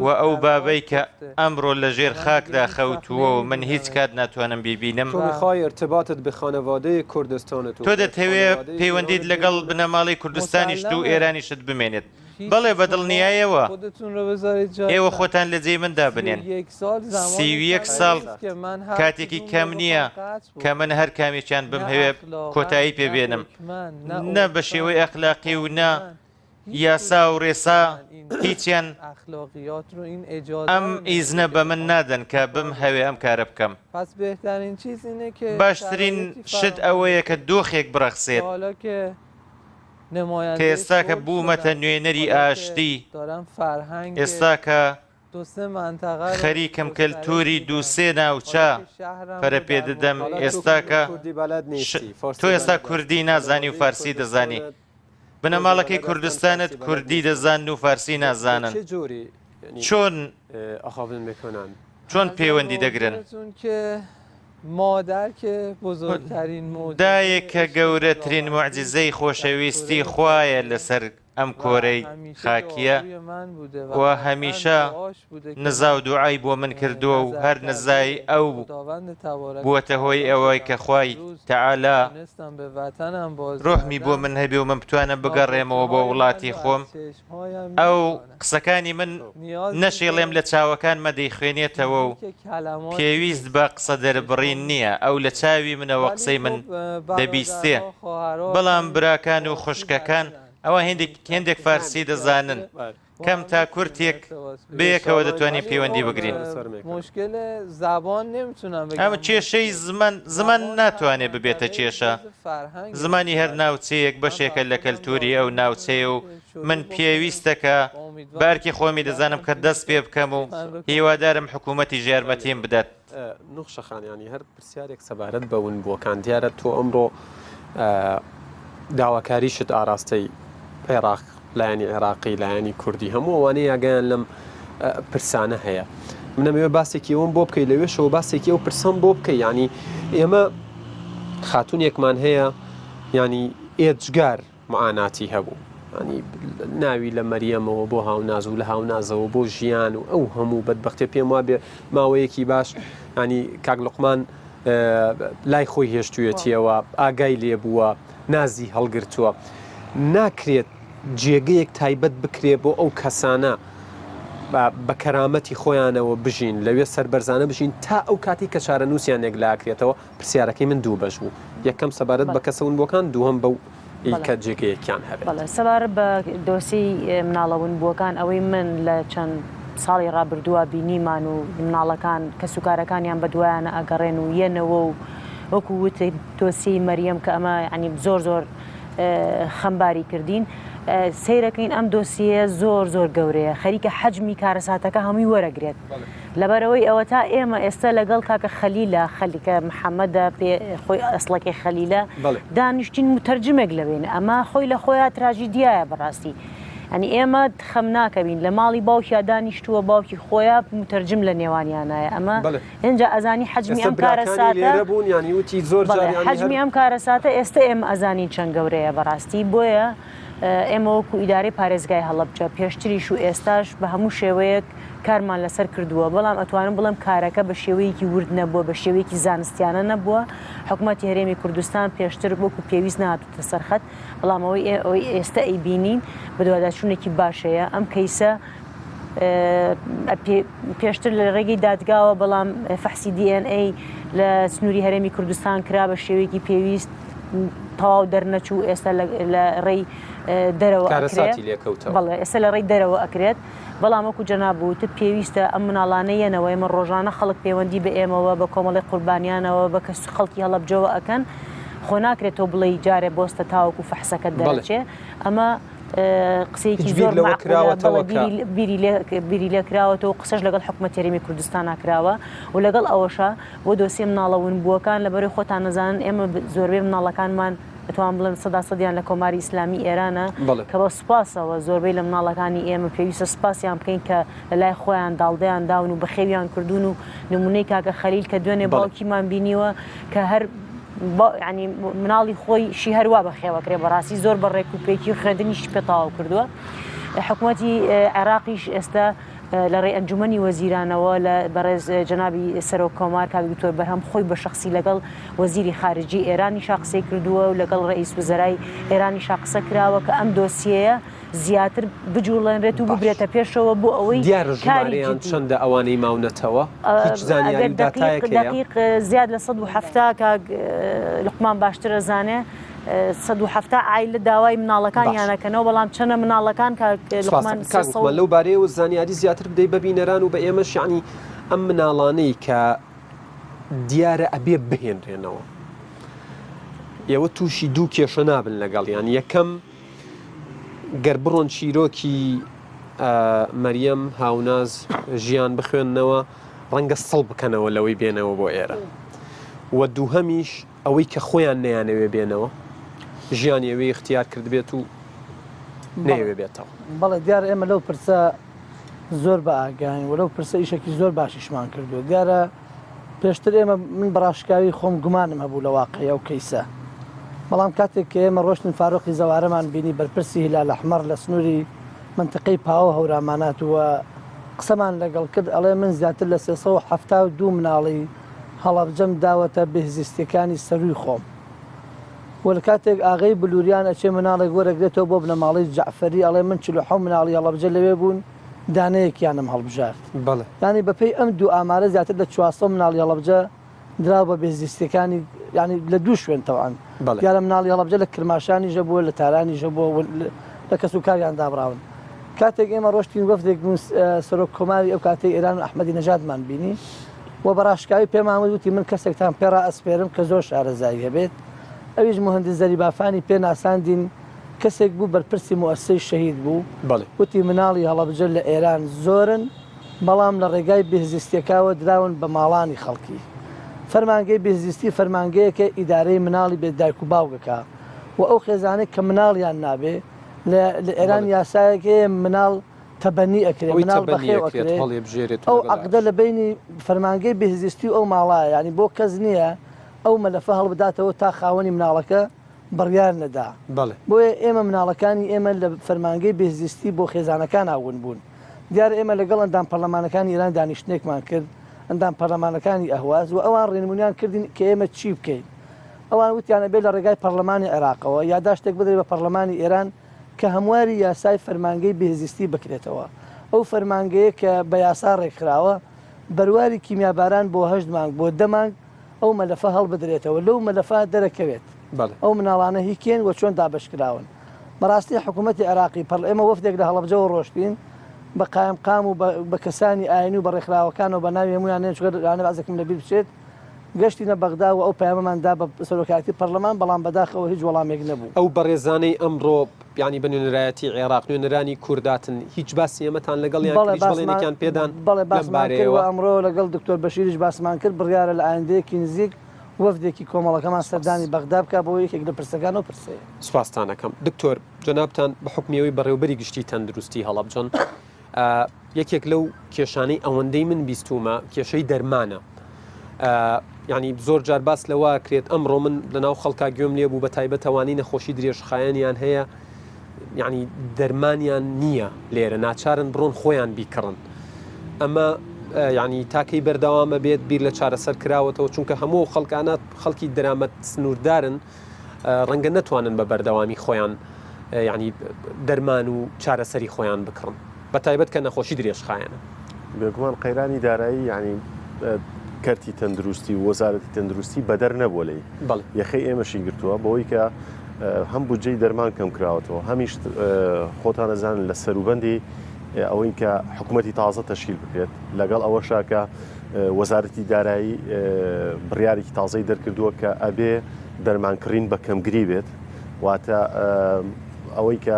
و ئەو بابەی کە ئەمڕۆ لە ژێر خاکدا خەوتووە و من هیچ کات ناتوانم بیبینم. تۆ دەتهەوێ پەیوەندیت لەگەڵ بنەماڵەی کوردستانیشت و ئێرانیشت بمێنێت؟ بەڵێ بە دڵنیایەوە. ئێوە خۆتان لە جێی من دابنێن. 31 ساڵ کاتێکی کەم نییە کە من هەر کامێکیان بمهەوێ کۆتایی پێ بێنم. نە بە شێوەی ئەخلاقی و نە یاسا و ڕێسا هیچیان ئەم ئیزنە بە من نادەن کە بمهەوێ ئەم کارە بکەم. باشترین شت ئەوەیە کە دۆخێک بڕەخسێت کە ئێستا کە بوومەتە نوێنەری ئاشتی، ئێستا کە خەریکم کەلتووری دوو سێ ناوچە پەرە پێ دەدەم، ئێستا کە تۆ ئێستا کوردی نازانی و فارسی دەزانی. بنەماڵەکەی کوردستانت کوردی دەزانن و فارسی نازانن. چۆن چۆن پەیوەندی دەگرن؟ دایک کە گەورەترین موعجیزەی خۆشەویستی خوایە لەسەر ئەم کۆرەی خاکییە و هەمیشە نزا و دوعای بۆ من کردووە و هەر نزای ئەو بووەتە هۆی ئەوەی کە خوای تەعالا ڕوحمی بۆ من هەبێ و من بتوانم بگەڕێمەوە بۆ وڵاتی خۆم، ئەو قسەکانی من نەشیڵێم لە چاوەکانمە دەیخوێنێتەوە و پێویست بە قسە دەربڕین نییە، ئەو لە چاوی منەوە قسەی من دەبیستێ، بەڵام براکان و خوشکەکان ئەوان هێندێک فارسی دەزانن. کەم تا کورتێک بەیەکەوە دەتوانین پەیوەندی بگرین. ئەم کێشەی زمان زمان ناتوانێت ببێتە کێشە. زمانی هەر ناوچەیەک بەشێکە لە کەلتوری ئەو ناوچەیە و من پێویستە کە بە ئەرکی خۆمی دەزانم کە دەست پێ بکەم و هیوادارم حکوومەتیش یارمەتیم بدات. نوخشە خان یانی هەر پرسیارێک سەبارەت بە ونبووەکان، دیارە تۆ ئەمڕۆ داواکاریشت ئاراستەی عێراق، لایەنی عێراقی، لایەنی کوردی، هەموو ئەوانەی ئاگایان لەم پرسانە هەیە. من ئەمەوێ باسێکی ئەوەم بۆ بکەی، لەوێشەوە باسێکی ئەو پرسەم بۆ بکەی، یانی ئێمە خاتوونێکمان هەیە، یانی ئێجگار معاناتی هەبوو یانی ناوی لە مەریەمەوە بۆ هاوناز و لە هاونازەوە بۆ ژیان و ئەو هەموو بەدبەختێ پێم وابێ ماوەیەکی باش ینی کاک لوقمان لای خۆی هێشتویەتیەوە ئاگای لێبووە نازی هەڵگرتووە ناکرێت جێگەیەک تایبەت بکرێ بۆ ئەو کەسانە بە کەرامەتی خۆیانەوە بژین لەوێ سەربەرزانە بژین تا ئەو کاتی کە چارەنووسیان یەکلاکرێتەوە پرسیارەکەی من دوو بەش بوو یەکەم سەبارەت بە کەسە ونبووەکان دووهەم بەو ی کە جێگەیەکیان هەبێت. بەڵێ سەبارەت بە دۆسیەی مناڵە ونبووەکان ئەوەی من لە چەند ساڵی ڕابردووە بینیمان و مناڵەکان کەسوکارەکانیان بەدوایانە ئەگەڕێن و یەنەوە و وەکو وتت دۆسیەی مەریەم کە ئەمە یانی زۆر زۆر خەمباری کردین سەیرەکەین ئەم دۆسیەیە زۆر زۆر گەورەیە خەریکە حەجمی کارەساتەکە هەمووی وەرەگرێت لەبەرئەوەی ئەوەتا ئێمە ئێستا لەگەڵ کاکە خەلیلە، خەلیکە محەمەدە پێ خۆی ئەسڵەکەی خەلیلە، دانیشتین موتەرجمێک لەوێین، ئەمە خۆی لە خۆیا تراژیدیایە بەڕاستی. یانی ئێمە خەم ناکەوین لە ماڵی باوکیا دانیشتووە باوکی خۆیا موتەرجم لە نێوانیانایە ئەمە ئینجا ئەزانی حەجمی ئەم کارەساتە بەڵێ حەجمی ئەم کارەساتە ئێستا ئێمە ئەزانین چەند گەورەیە بەڕاستی بۆیە. ئێمە وەکو ئیدارەی پارێزگای هەڵەبجە پێشتریش و ئێستاش بە هەموو شێوەیەک کارمان لەسەر کردووە، بەڵام ئەتوانم بڵێم کارەکە بە شێوەیەکی ورد نەبووە، بە شێوەیەکی زانستیانە نەبووە، حکومەتی هەرێمی کوردستان پێشتر وەکو پێویست نەهاتووتە سەر خەت، بەڵام ئەوەی ئەوەی ئێستە ئەیبینین بەدواداچوونێکی باش هەیە، ئەم کەیسە پێشتر لە ڕێگەی دادگاوە بەڵام فەحسی DNA لە سنووری هەرێمی کوردستان کرا بە شێوەیەکی پێویست تەواو دەرنەچوو ئێستا لە ڕێی دەرەوە کارەساتی لێکەوتەوە. بەڵێ ئێستا لە ڕێی دەرەوە ئەکرێت بەڵام وەکو جەناب وتت پێویستە ئەم مناڵانە یەنەوە ئێمە ڕۆژانە خەڵک پەیوەندی بە ئێمەوە بە کۆمەڵی قوربانیانەوە بە کەس خەڵکی هەڵەبجەوە ئەکەن خۆ ناکرێت تۆ بڵێی جارێ بۆستە تاوەکو فەحسەکەت دەرەچێ ئەمە قسەیەکی هیچ بیر زۆر لەوە مەعقولە کراوەتەوە بەڵێ کە بیری بیری لێ بیری لێ کراوەتەوە و قسەش لەگەڵ حکومەتی هەرێمی کوردستانا کراوە و لەگەڵ ئەوەشا بۆ دۆسیە مناڵە ونبووەکان لەبەرەی خۆتان نەزانن ئێمە زۆربەی مناڵەکانمان ئەتوانم بڵێم سەدا سەدیان لە کۆماری ئیسلامی ئێرانە بەڵێ. کە بە سوپاسەوە زۆربەی لە مناڵەکانی ئێمە پێویستە سوپاسیان بکەین کە لە لای خۆیان داڵدەیان داون و بەخێویان کردوون و نمونەی کاکە خەلیل کە دوێنێ بەڵێ. باوکیمان بینیوە کە هەر ینی مناڵی خۆی شی هەروا بەخێوەکرێ بەڕاستی زۆر بە ڕێک و پێکی و خوێندنیشی پێ تەواو کردووە حکوومەتی عێراقیش ئێستا لە ڕێی ئەنجومەنی وەزیرانەوە لە بەڕێز جەنابی سەرۆک کۆمار کاک دکتۆر بەرهەم خۆی بە شەخسی لەگەڵ وەزیری خارجی ئێرانیشا قسەی کردووە و لەگەڵ ڕئیس وزەرای ئێرانیشا قسە کراوە کە ئەم دۆسیەیە زیاتر بجوڵێنرێت و باش. ببرێتە پێشەوە بۆ ئەوەی دیارە کاری ژمارەیان جدی چەندە ئەوانەی ماونەتەوە؟ هیچ زانیاری ئەگەر و دەقیق داتایەک هەیە؟ دەقیق زیاد لە 170 کاک لوقمان باشتر ئەزانێ 170 عایلە داوای مناڵەکانیان باش. ئەکەنەوە بەڵام چەنە مناڵەکان کاک سپاس لوقمان دەکەم. کاک 300 لوقمان لەو بارەیەوە زانیاری زیاتر بدەی بە بینەران و بە ئێمەش یەعنی ئەم مناڵانەی کە دیارە ئەبێ بهێنرێنەوە ئێوە تووشی دوو کێشە نابن لەگەڵیان یەکەم گەر بڕۆن چیرۆکی مەریەم هاوناز ژیان بخوێندنەوە ڕەنگە سڵ بکەنەوە لەوەی بێنەوە بۆ ئێرە و دووهەمیش ئەوەی کە خۆیان نەیانەوێ بێنەوە ژیانی ئەوێ اختیار کردبێت و نەیەوێ بێتەوە. بەڵێ دیارە ئێمە لەو پرسە زۆر بە ئاگاین و لەو پرسە ئیشێکی زۆر باشیشمان کردووە دیارە پێشتر ئێمە من بەڕاشکاوی خۆم گومانم هەبوو لە واقعی ئەو کەیسە بەڵام کاتێک کە ئێمە ڕۆشتن فاروقی زەوارەمان بینی بەرپرسی هیلال ئەحمەر لە سنووری منتقەی پاوە هەورامانات و قسەمان لەگەڵ کرد ئەڵێ من زیاتر لە 372 مناڵی هەڵەبجەم داوەتە بێهزیستیەکانی سەرووی خۆم و لە کاتێک ئاغەی بلوریان ئەچێ مناڵێک وەرەگرێتەوە بۆ بنەماڵەی جەعفەری ئەڵێ من 47 مناڵی هەڵەبجە لەوێ بوون دانەیەکیانم هەڵبژارد. بەڵێ. یانی بەپێی ئەم دوو ئامارە زیاتر لە 400 مناڵی هەڵەبجە دراوە بە بێهزیستیەکانی یانی لە دوو شوێن تەوان. بەڵێ. دیارە مناڵی هەڵەبجە لە کرماشانیش هەبووە لە تارانیش هەبووە و لە کەس و کاریان دابڕاون. کاتێک ئێمە ڕۆشتین وەفدێک بوون سەرۆک کۆماری ئەو کاتەی ئێران و ئەحمەدی نەژادمان بینی و بە ڕاشکاوی پێمان وت وتی من کەسێکتان پێ ڕائەسپێرم کە زۆر شارەزایی هەبێت ئەویش موهەندس زەریبافانی پێ ناساندین کەسێک بوو بەرپرسی موئەسسەی شەهید بوو بەڵێ. وتی مناڵی هەڵەبجە لە ئێران زۆرن بەڵام لە ڕێگای بێهزیستیەکاوە دراون بە ماڵانی خەڵکی. فەرمانگەی بێهزیستی فەرمانگەیەکە ئیدارەی مناڵی بێ دایک و باوک ئەکا و ئەو خێزانەی کە مناڵیان نابێ لە لە ئێران بەڵێ. یاسایەک هەیە مناڵ تەبەنی ئەکرێ ئەوەی مناڵ تەبەنی بەخێو ئەکرێت ئەکرێ هەڵیبژێرێت و ئەو لەگەڵ عەقدە لە بەینی فەرمانگەی بێهزیستی و ئەو ماڵایە یانی بۆ کەس نییە ئەو مەلەفە هەڵبداتەوە تا خاوەنی مناڵەکە بڕیار نەدا. بەڵێ. بۆیە ئێمە مناڵەکانی ئێمە لە فەرمانگەی بێهزیستی بۆ خێزانەکانا ون بوون. دیارە ئێمە لەگەڵ ئەندام پەرلەمانەکانی ئێران دانیشتنێکمان کرد، ئەندام پەرلەمانەکانی ئەهواز، و ئەوان ڕێنمونیان کردین کە ئێمە چی بکەین. ئەوان وتیان ئەبێ لە ڕێگای پەرلەمانی عێراقەوە یاداشتێک بدرێ بە پەرلەمانی ئێران کە هەمواری یاسای فەرمانگەی بێهزیستی بکرێتەوە. ئەو فەرمانگەیە کە بە یاسا ڕێکخراوە، بەرواری کیمیاباران بۆ هەشت مانگ بۆ دە مانگ ئەو مەلەفە هەڵبدرێتەوە لەو مەلەفە دەرەکەوێت بەڵێ. ئەو مناڵانە هی کێن و چۆن دابەشکراون. بەڕاستی حکوومەتی عێراقی پەڕ ئێمە وەفدێک لە هەڵەبجەوە ڕۆشتین بە قایمقام و بە کەسانی ئاینی و بە ڕێکخراوەکانەوە بە ناوی هەموویان نێن چونکە لەوانەیە بەعزێکم لەبیر بچێت گەشتینە بەغدا و ئەو پەیامەمان دا بە سەرۆکایەتی پەرلەمان بەڵام بەداخەوە هیچ وەڵامێک نەبوو. ئەو بەڕێزانەی ئەمڕۆ یانی بە نوێنەرایەتی عێراق نوێنەرانی کورداتن هیچ باسی ئێمەتان لەگەڵیان بەڵێ کرد هیچ باسمان بەڵێنێکیان پێدان بەڵێ لەم باسمان کرد و بارەیەوە؟ ئەمڕۆ لەگەڵ دکتۆر بەشیریش باسمان کرد بڕیارە لە ئایندەیەکی نزیک وەفدێکی کۆمەڵەکەمان سپاس. سەردانی بەغدا بکات بۆ یەکێک لە پرسەکان ئەو پرسەیە. سپاستان ئەکەم دکتۆر جەنابتان بە حوکمی ئەوەی بەڕێوبەری گشتی تەندروستی هەڵەبجەن یەکێک لەو کێشانەی ئەوەندەی من بیستومە کێشەی دەرمانە یعنی زۆر جار باس لەوە کرێت ئەمڕۆ من لەناو خەڵکا گوێم لێ بوو بە تایبەتەوانی نەخۆشی درێژخایەنیان هەیە. یعنی دەرمانیان نییە لێرە ناچارن بڕۆن خۆیان بیکڕن ئەمە یعنی تاکەی بەردەوامە بێت بیر لە چارەسەر کراوەتەوە چونکە هەموو خەڵکانە خەڵکی دەرامەت سنووردارن ڕەنگە نەتوانن بە بەردەوامی خۆیان یعنی دەرمان و چارەسەری خۆیان بکڕن بە تایبەت کە نەخۆشی درێژخایەنە. بێگومان قەیرانی دارایی یعنی کەرتی تەندروستی و وەزارەتی تەندروستی بەدەر نەبووە لێی یەخەی ئێمەشی گرتووە بەوەی کە هەم بودجەی دەرمان کەم کراوەتەوە هەمیش خۆتان ئەزانن لە سەروبەندی ئەوەین کە حکوومەتی تازە تەشکیل بکرێت لەگەڵ ئەوەشا کە وەزارەتی دارایی بڕیارێکی تازەی دەرکردووە کە ئەبێ دەرمانکڕین بە کەمگری بێت واتە ئەوەی کە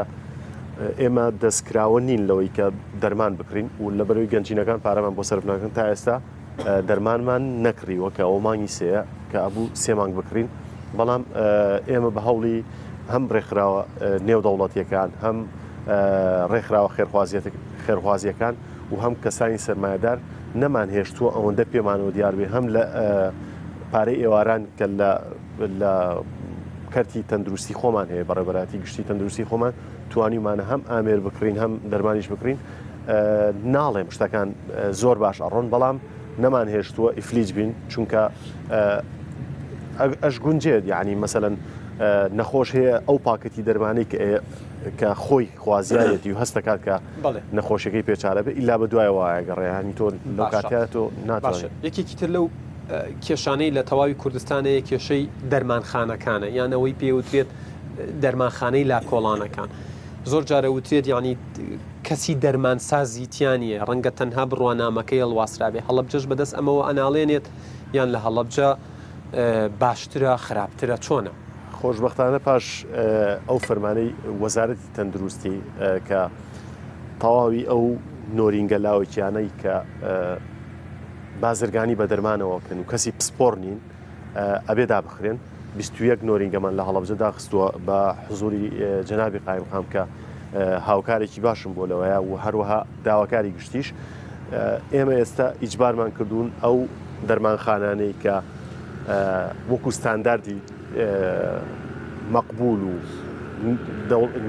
ئێمە دەستکراوە نین لەوەی کە دەرمان بکڕین و لە بەرەوەی گەنجینەکان پارەمان بۆ سەرف ناکەن تا ئێستا دەرمانمان نەکڕیوە کە ئەوە مانگی سێیە کە ئەبوو سێ مانگ بکڕین بەڵام ئێمە بە هەوڵی هەم ڕێکخراوە نێودەوڵەتیەکان هەم ڕێکخراوە خێرخوازیەکان و هەم کەسانی سەرمایەدار نەمان هێشتووە ئەوەندە پێمانەوە دیار بێ هەم لە پارەی ئێواران کە لە لە کەرتی تەندروستی خۆمان هەیە بەڕێبەراتی گشتی تەندروستی خۆمان توانیمانە هەم ئامێر بکڕین هەم دەرمانیش بکڕین ناڵێم شتەکان زۆر باش ئەڕۆن بەڵام نەمان هێشتووە ئیفلیج بین چونکە ئەش گونجێت یعنی مەسەەن نەخۆش هەیە ئەو پاکەتی دەرمانی کە خۆی خوازیارێتی و هەستەکات کە نەخۆشیەکەی پێچارە بێ ئیلا بە دوای وایە گەڕێ تۆ لەو کاتە تۆ ناتوانێت یەکێکی تر لەو کێشانەی لە تەواوی کوردستانەیە کێشەی دەرمانخانەکانە یان ئەوەی پێوترێت دەرمانخانەی لاکۆڵانەکان زۆر جارە وترێت یعنی کەسی دەرمانسازی تیا نییە ڕەنگە تەنها بڕوانامەکەی هەڵواسرابێ هەڵەبجەش بەدەست ئەمەوە ئەناڵێنێت یان لە هەڵەبجە باشترە خراپترە چۆنە؟ خۆشبەختانە پاش ئەو فەرمانەی وەزارەتی تەندروستی کە تەواوی ئەو نۆرینگە لاوەکیانەی کە بازرگانی بە دەرمانەوە کەن و کەسی پسپۆر نین ئەبێ دابخرێن 21 نۆرینگەمان لە هەڵەبجە داخستووە بە حزوری جەنابی قایمقام کە هاوکارێکی باشم بۆ لەوەیە و هەروەها داواکاری گشتیش ئێمە ئێستا ئیجبارمان کردوون ئەو دەرمانخانانەی کە وەکو ستانداردی مەقبول و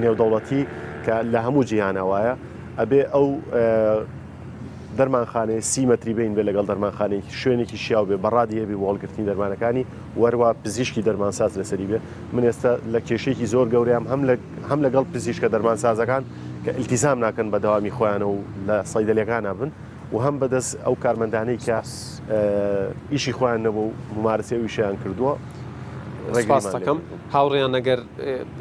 نێودەوڵەتی کە لە هەموو جیهانە وایە ئەبێ ئەو دەرمانخانەیە سی مەتری بین بێ لەگەڵ دەرمانخانەیەکی شوێنێکی شیاو بێ بەڕادی هەبی بۆ هەڵگرتنی دەرمانەکانی وەروا پزیشکی دەرمانساز لەسەری بێ من ئێستا لە کێشەیەکی زۆر گەورەیام هەم لە هەم لەگەڵ پزیشکە دەرمانسازەکان کە ئیلتیزام ناکەن بە دەوامی خۆیانە و لە سەیدەلیەکانا بن و هەم بەدەست ئەو کارمەندانەی کە ئیشی خۆیان نەبوو و ممارەسەی ئەو ئیشەیان کردووە ڕێگریمان لێ کردوون. هاوڕێیان ئەگەر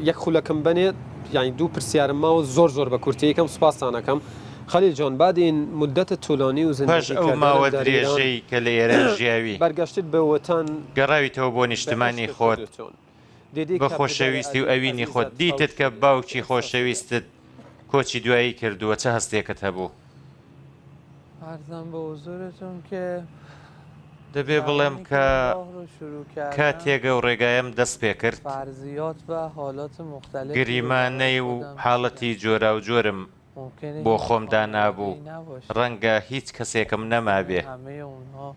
یەک خولەکم بەنێ یانی دوو پرسیارم ماوە زۆر زۆر بە کورتی یەکەم سوپاستان ئەکەم خلیل جان بعد این مدت طولانی و پاش زندگی ئەو کردنت ماوە در ایران درێژەی کە لە ئێران ژیاوی. برگشتید به وطن گەڕاویتەوە بۆ به نیشتمانی عشق خۆت، خودتون دیدی بە که پدر خۆشەویستی و عزیزت ئەوینی خۆت، فوت دیتت کە شده چه باوکی احساسی داشت؟ خۆشەویستت کۆچی دوایی کردووە، چ هەستێکت هەبوو؟ عرضم به حضورتون که دەبێ بڵێم زمانی که کە این راه رو شروع کردم کاتێک ئەو ڕێگایەم دەست پێ کرد، فرضیات و حالات مختلفی رو برای گریمانەی و خودم داشتم حاڵەتی جۆراوجۆرم ممکنه بۆ هیچ خۆم خانواده دانابوو، ای نباشه ڕەنگە هیچ کەسێکم ممکنه نەمابێ. همه اونها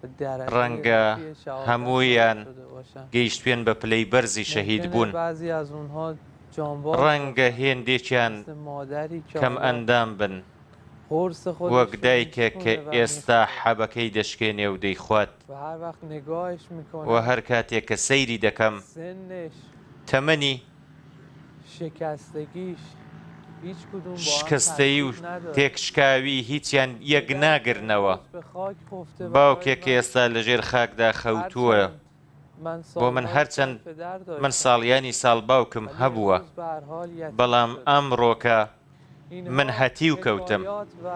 به درجه ڕەنگە رفیع شهادت نائل هەموویان شده باشن گەیشتبێن بە پلەی بەرزی شەهید ممکنه بوون. بعضی از اونها جانباز ڕەنگە باشن هێندێکیان مثل مادری که کەم حالا ئەندام بن، قرص وەک خودش رو دایکێک کە میشکونه و ئێستا میخوره حەبەکەی دەشکێنێ و دەیخوات و هر وقت نگاهش و میکنم هەر کاتێک کە سەیری دەکەم سنش تەمەنی، شکستگیش هیچ کدوم با هم شکستەیی و تطبیق نداره تێکشکاوی هیچیان یەک پدری که ناگرنەوە. امروز به خاک خفته برای باوکێک کە من ئێستا لەژێر خاکدا خەوتووە هرچند من بۆ من سالهای سال هەرچەند پدر من داشتم ساڵیانی ساڵ باوکم ولی هەبووە، امروز به هر حال یتیم بەڵام شدم ئەمڕۆکە من اینها هەتیو کەوتم. حکایات و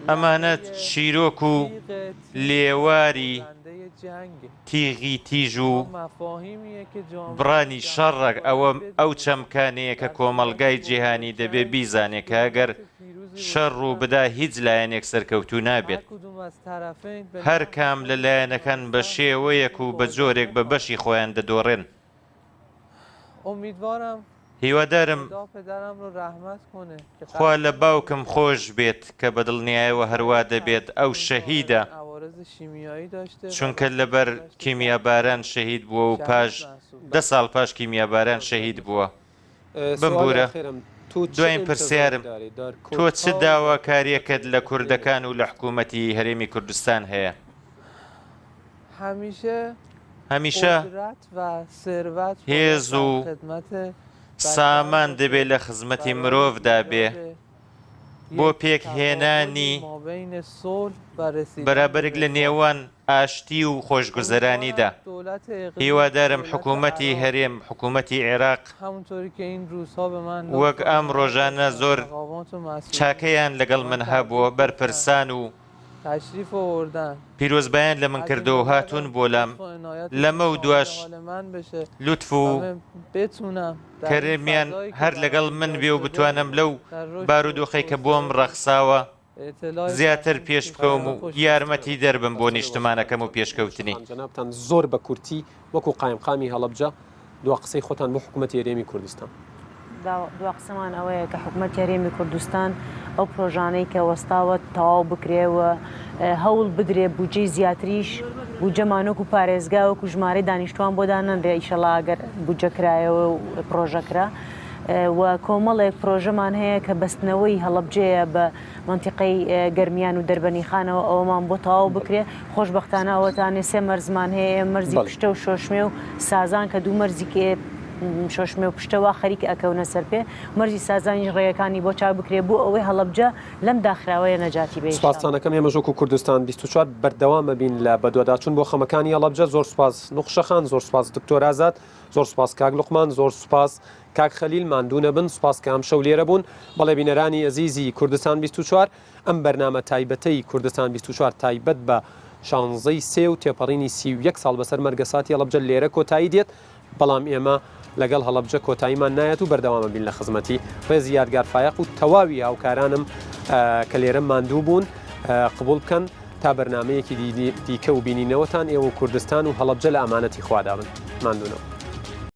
ئەمانە لحظه چیرۆک و تیغ تیز لێواری برنده جنگ تیغی تیژ و اینها مفاهیمیه که جامعه بڕانی جهانی شەڕە، ئەوە باید ئەو بدونه چەمکانەیە کە در صورت کۆمەڵگای ورود جیهانی دەبێ جنگ بیزانێ کە ئەگەر دولت پیروزی شەڕ وجود ڕوو بدا نداره هیچ لایەنێک سەرکەوتوو هر نابێت. کدوم از طرفین به هەر نحو کام لە خودشون لایەنەکان بە سهم شێوەیەک این و بە بازی جۆرێک بە بەشی نخواهند خۆیان دەدۆڕێن. امیدوارم هیوادارم خدا پدرم رو رحمت کنه که خوا لە قطعا باوکم شهیده خۆش بێت کە بە دڵنیایەوە هەروا شاید دەبێت ئەو تقصیر شەهیدە ظاهرا عوارض شیمیایی داشته و چونکە به لەبەر گذشت ده کیمیاباران سال شەهید بووە و شهید پاش منصوب دە شده ساڵ پاش کیمیاباران شەهید بووە. سوال بمبورە. اخرم. دوایین پرسیارم، تۆ چ داواکارییەکت لە کوردەکان و لە حکوومەتی هەرێمی کوردستان هەیە؟ هەمیشە هێز و سامان دەبێ لە خزمەتی مرۆڤدا بێ بۆ پێکهێنانی بەرابەرێک لە نێوان ئاشتی و خۆشگوزەرانیدا. هیوادارم حکوومەتی هەرێم، حکوومەتی عێراق وەک ئەم ڕۆژانە زۆر چاکەیان لەگەڵ من هەبووە، بەرپرسان و پیرۆزبایان لە من کردووە و هاتوون بۆ لام، لەمەو دواش لوتف و کەرەمیان هەر لەگەڵ من بێ و بتوانم لەو بارودۆخەی کە بۆم ڕەخساوە زیاتر پێش بکەوم و یارمەتیدەر بم بۆ نیشتمانەکەم و پێشکەوتنی. جەنابتان زۆر بە کورتی وەکو قایمقامی هەڵەبجە دوا قسەی خۆتان بۆ حکومەتی هەرێمی کوردستان. دوا قسەمان ئەوەیە کە حکومەتی هەرێمی کوردستان ئەو پرۆژانەی کە وەستاوە تەواو بکرێ و هەوڵ بدرێ بودجەی زیاتریش بودجەمان وەکو پارێزگا وەکو ژمارەی دانیشتوان بۆ دانەنرێ ئیشەڵا ئەگەر بودجە کرایەوە و پرۆژە کرا و کۆمەڵێک پرۆژەمان هەیە کە بەستنەوەی هەڵەبجەیە بە مەنتیقەی گەرمیان و دەربەنیخانەوە ئەوەمان بۆ تەواو بکرێ خۆشبەختانە ئەوەتانێ سێ مەرزمان هەیە ئێمە مەرزی پشتە و شۆشمێ و سازان کە دوو مەرزی شۆشمێ و پشتە وا خەریک ئەکەونە سەر پێ مەرزی سازانیش ڕێگەکانی بۆ چاک بکرێ بۆ ئەوەی هەڵەبجە لەم داخراوەیە نەجاتی بێ سوپاستان ئەکەم ئێمەش وەکو کوردستان 24 بەردەوام ئەبین لە بەدواداچوون بۆ خەمەکانی هەڵەبجە زۆر سوپاس نوخشە خان زۆر سوپاس دکتۆر ئازاد زۆر سوپاس کاک لوقمان زۆر سوپاس کاک خەلیل ماندوو نەبن سوپاس کە ئەمشەو لێرە بوون بەڵێ بینەرانی ئەزیزی کوردستان 24 ئەم بەرنامە تایبەتەی کوردستان 24 تایبەت بە شانزەی سێ و تێپەڕینی 31 ساڵ بەسەر مەرگەساتی هەڵەبجە لێرە کۆتایی دێت بەڵام ئێمە لەگەڵ هەڵەبجە کۆتاییمان نایەت و بەردەوامە بین لە خزمەتی ڕێزی یادگار فایەق و تەواوی هاوکارانم کە لێرە ماندوو بوون قبوڵ بکەن تا بەرنامەیەکی دیکە و بینینەوەتان ئێوە و کوردستان و هەڵەبجە لە ئەمانەتی خوادا بن. ماندوو نەبن.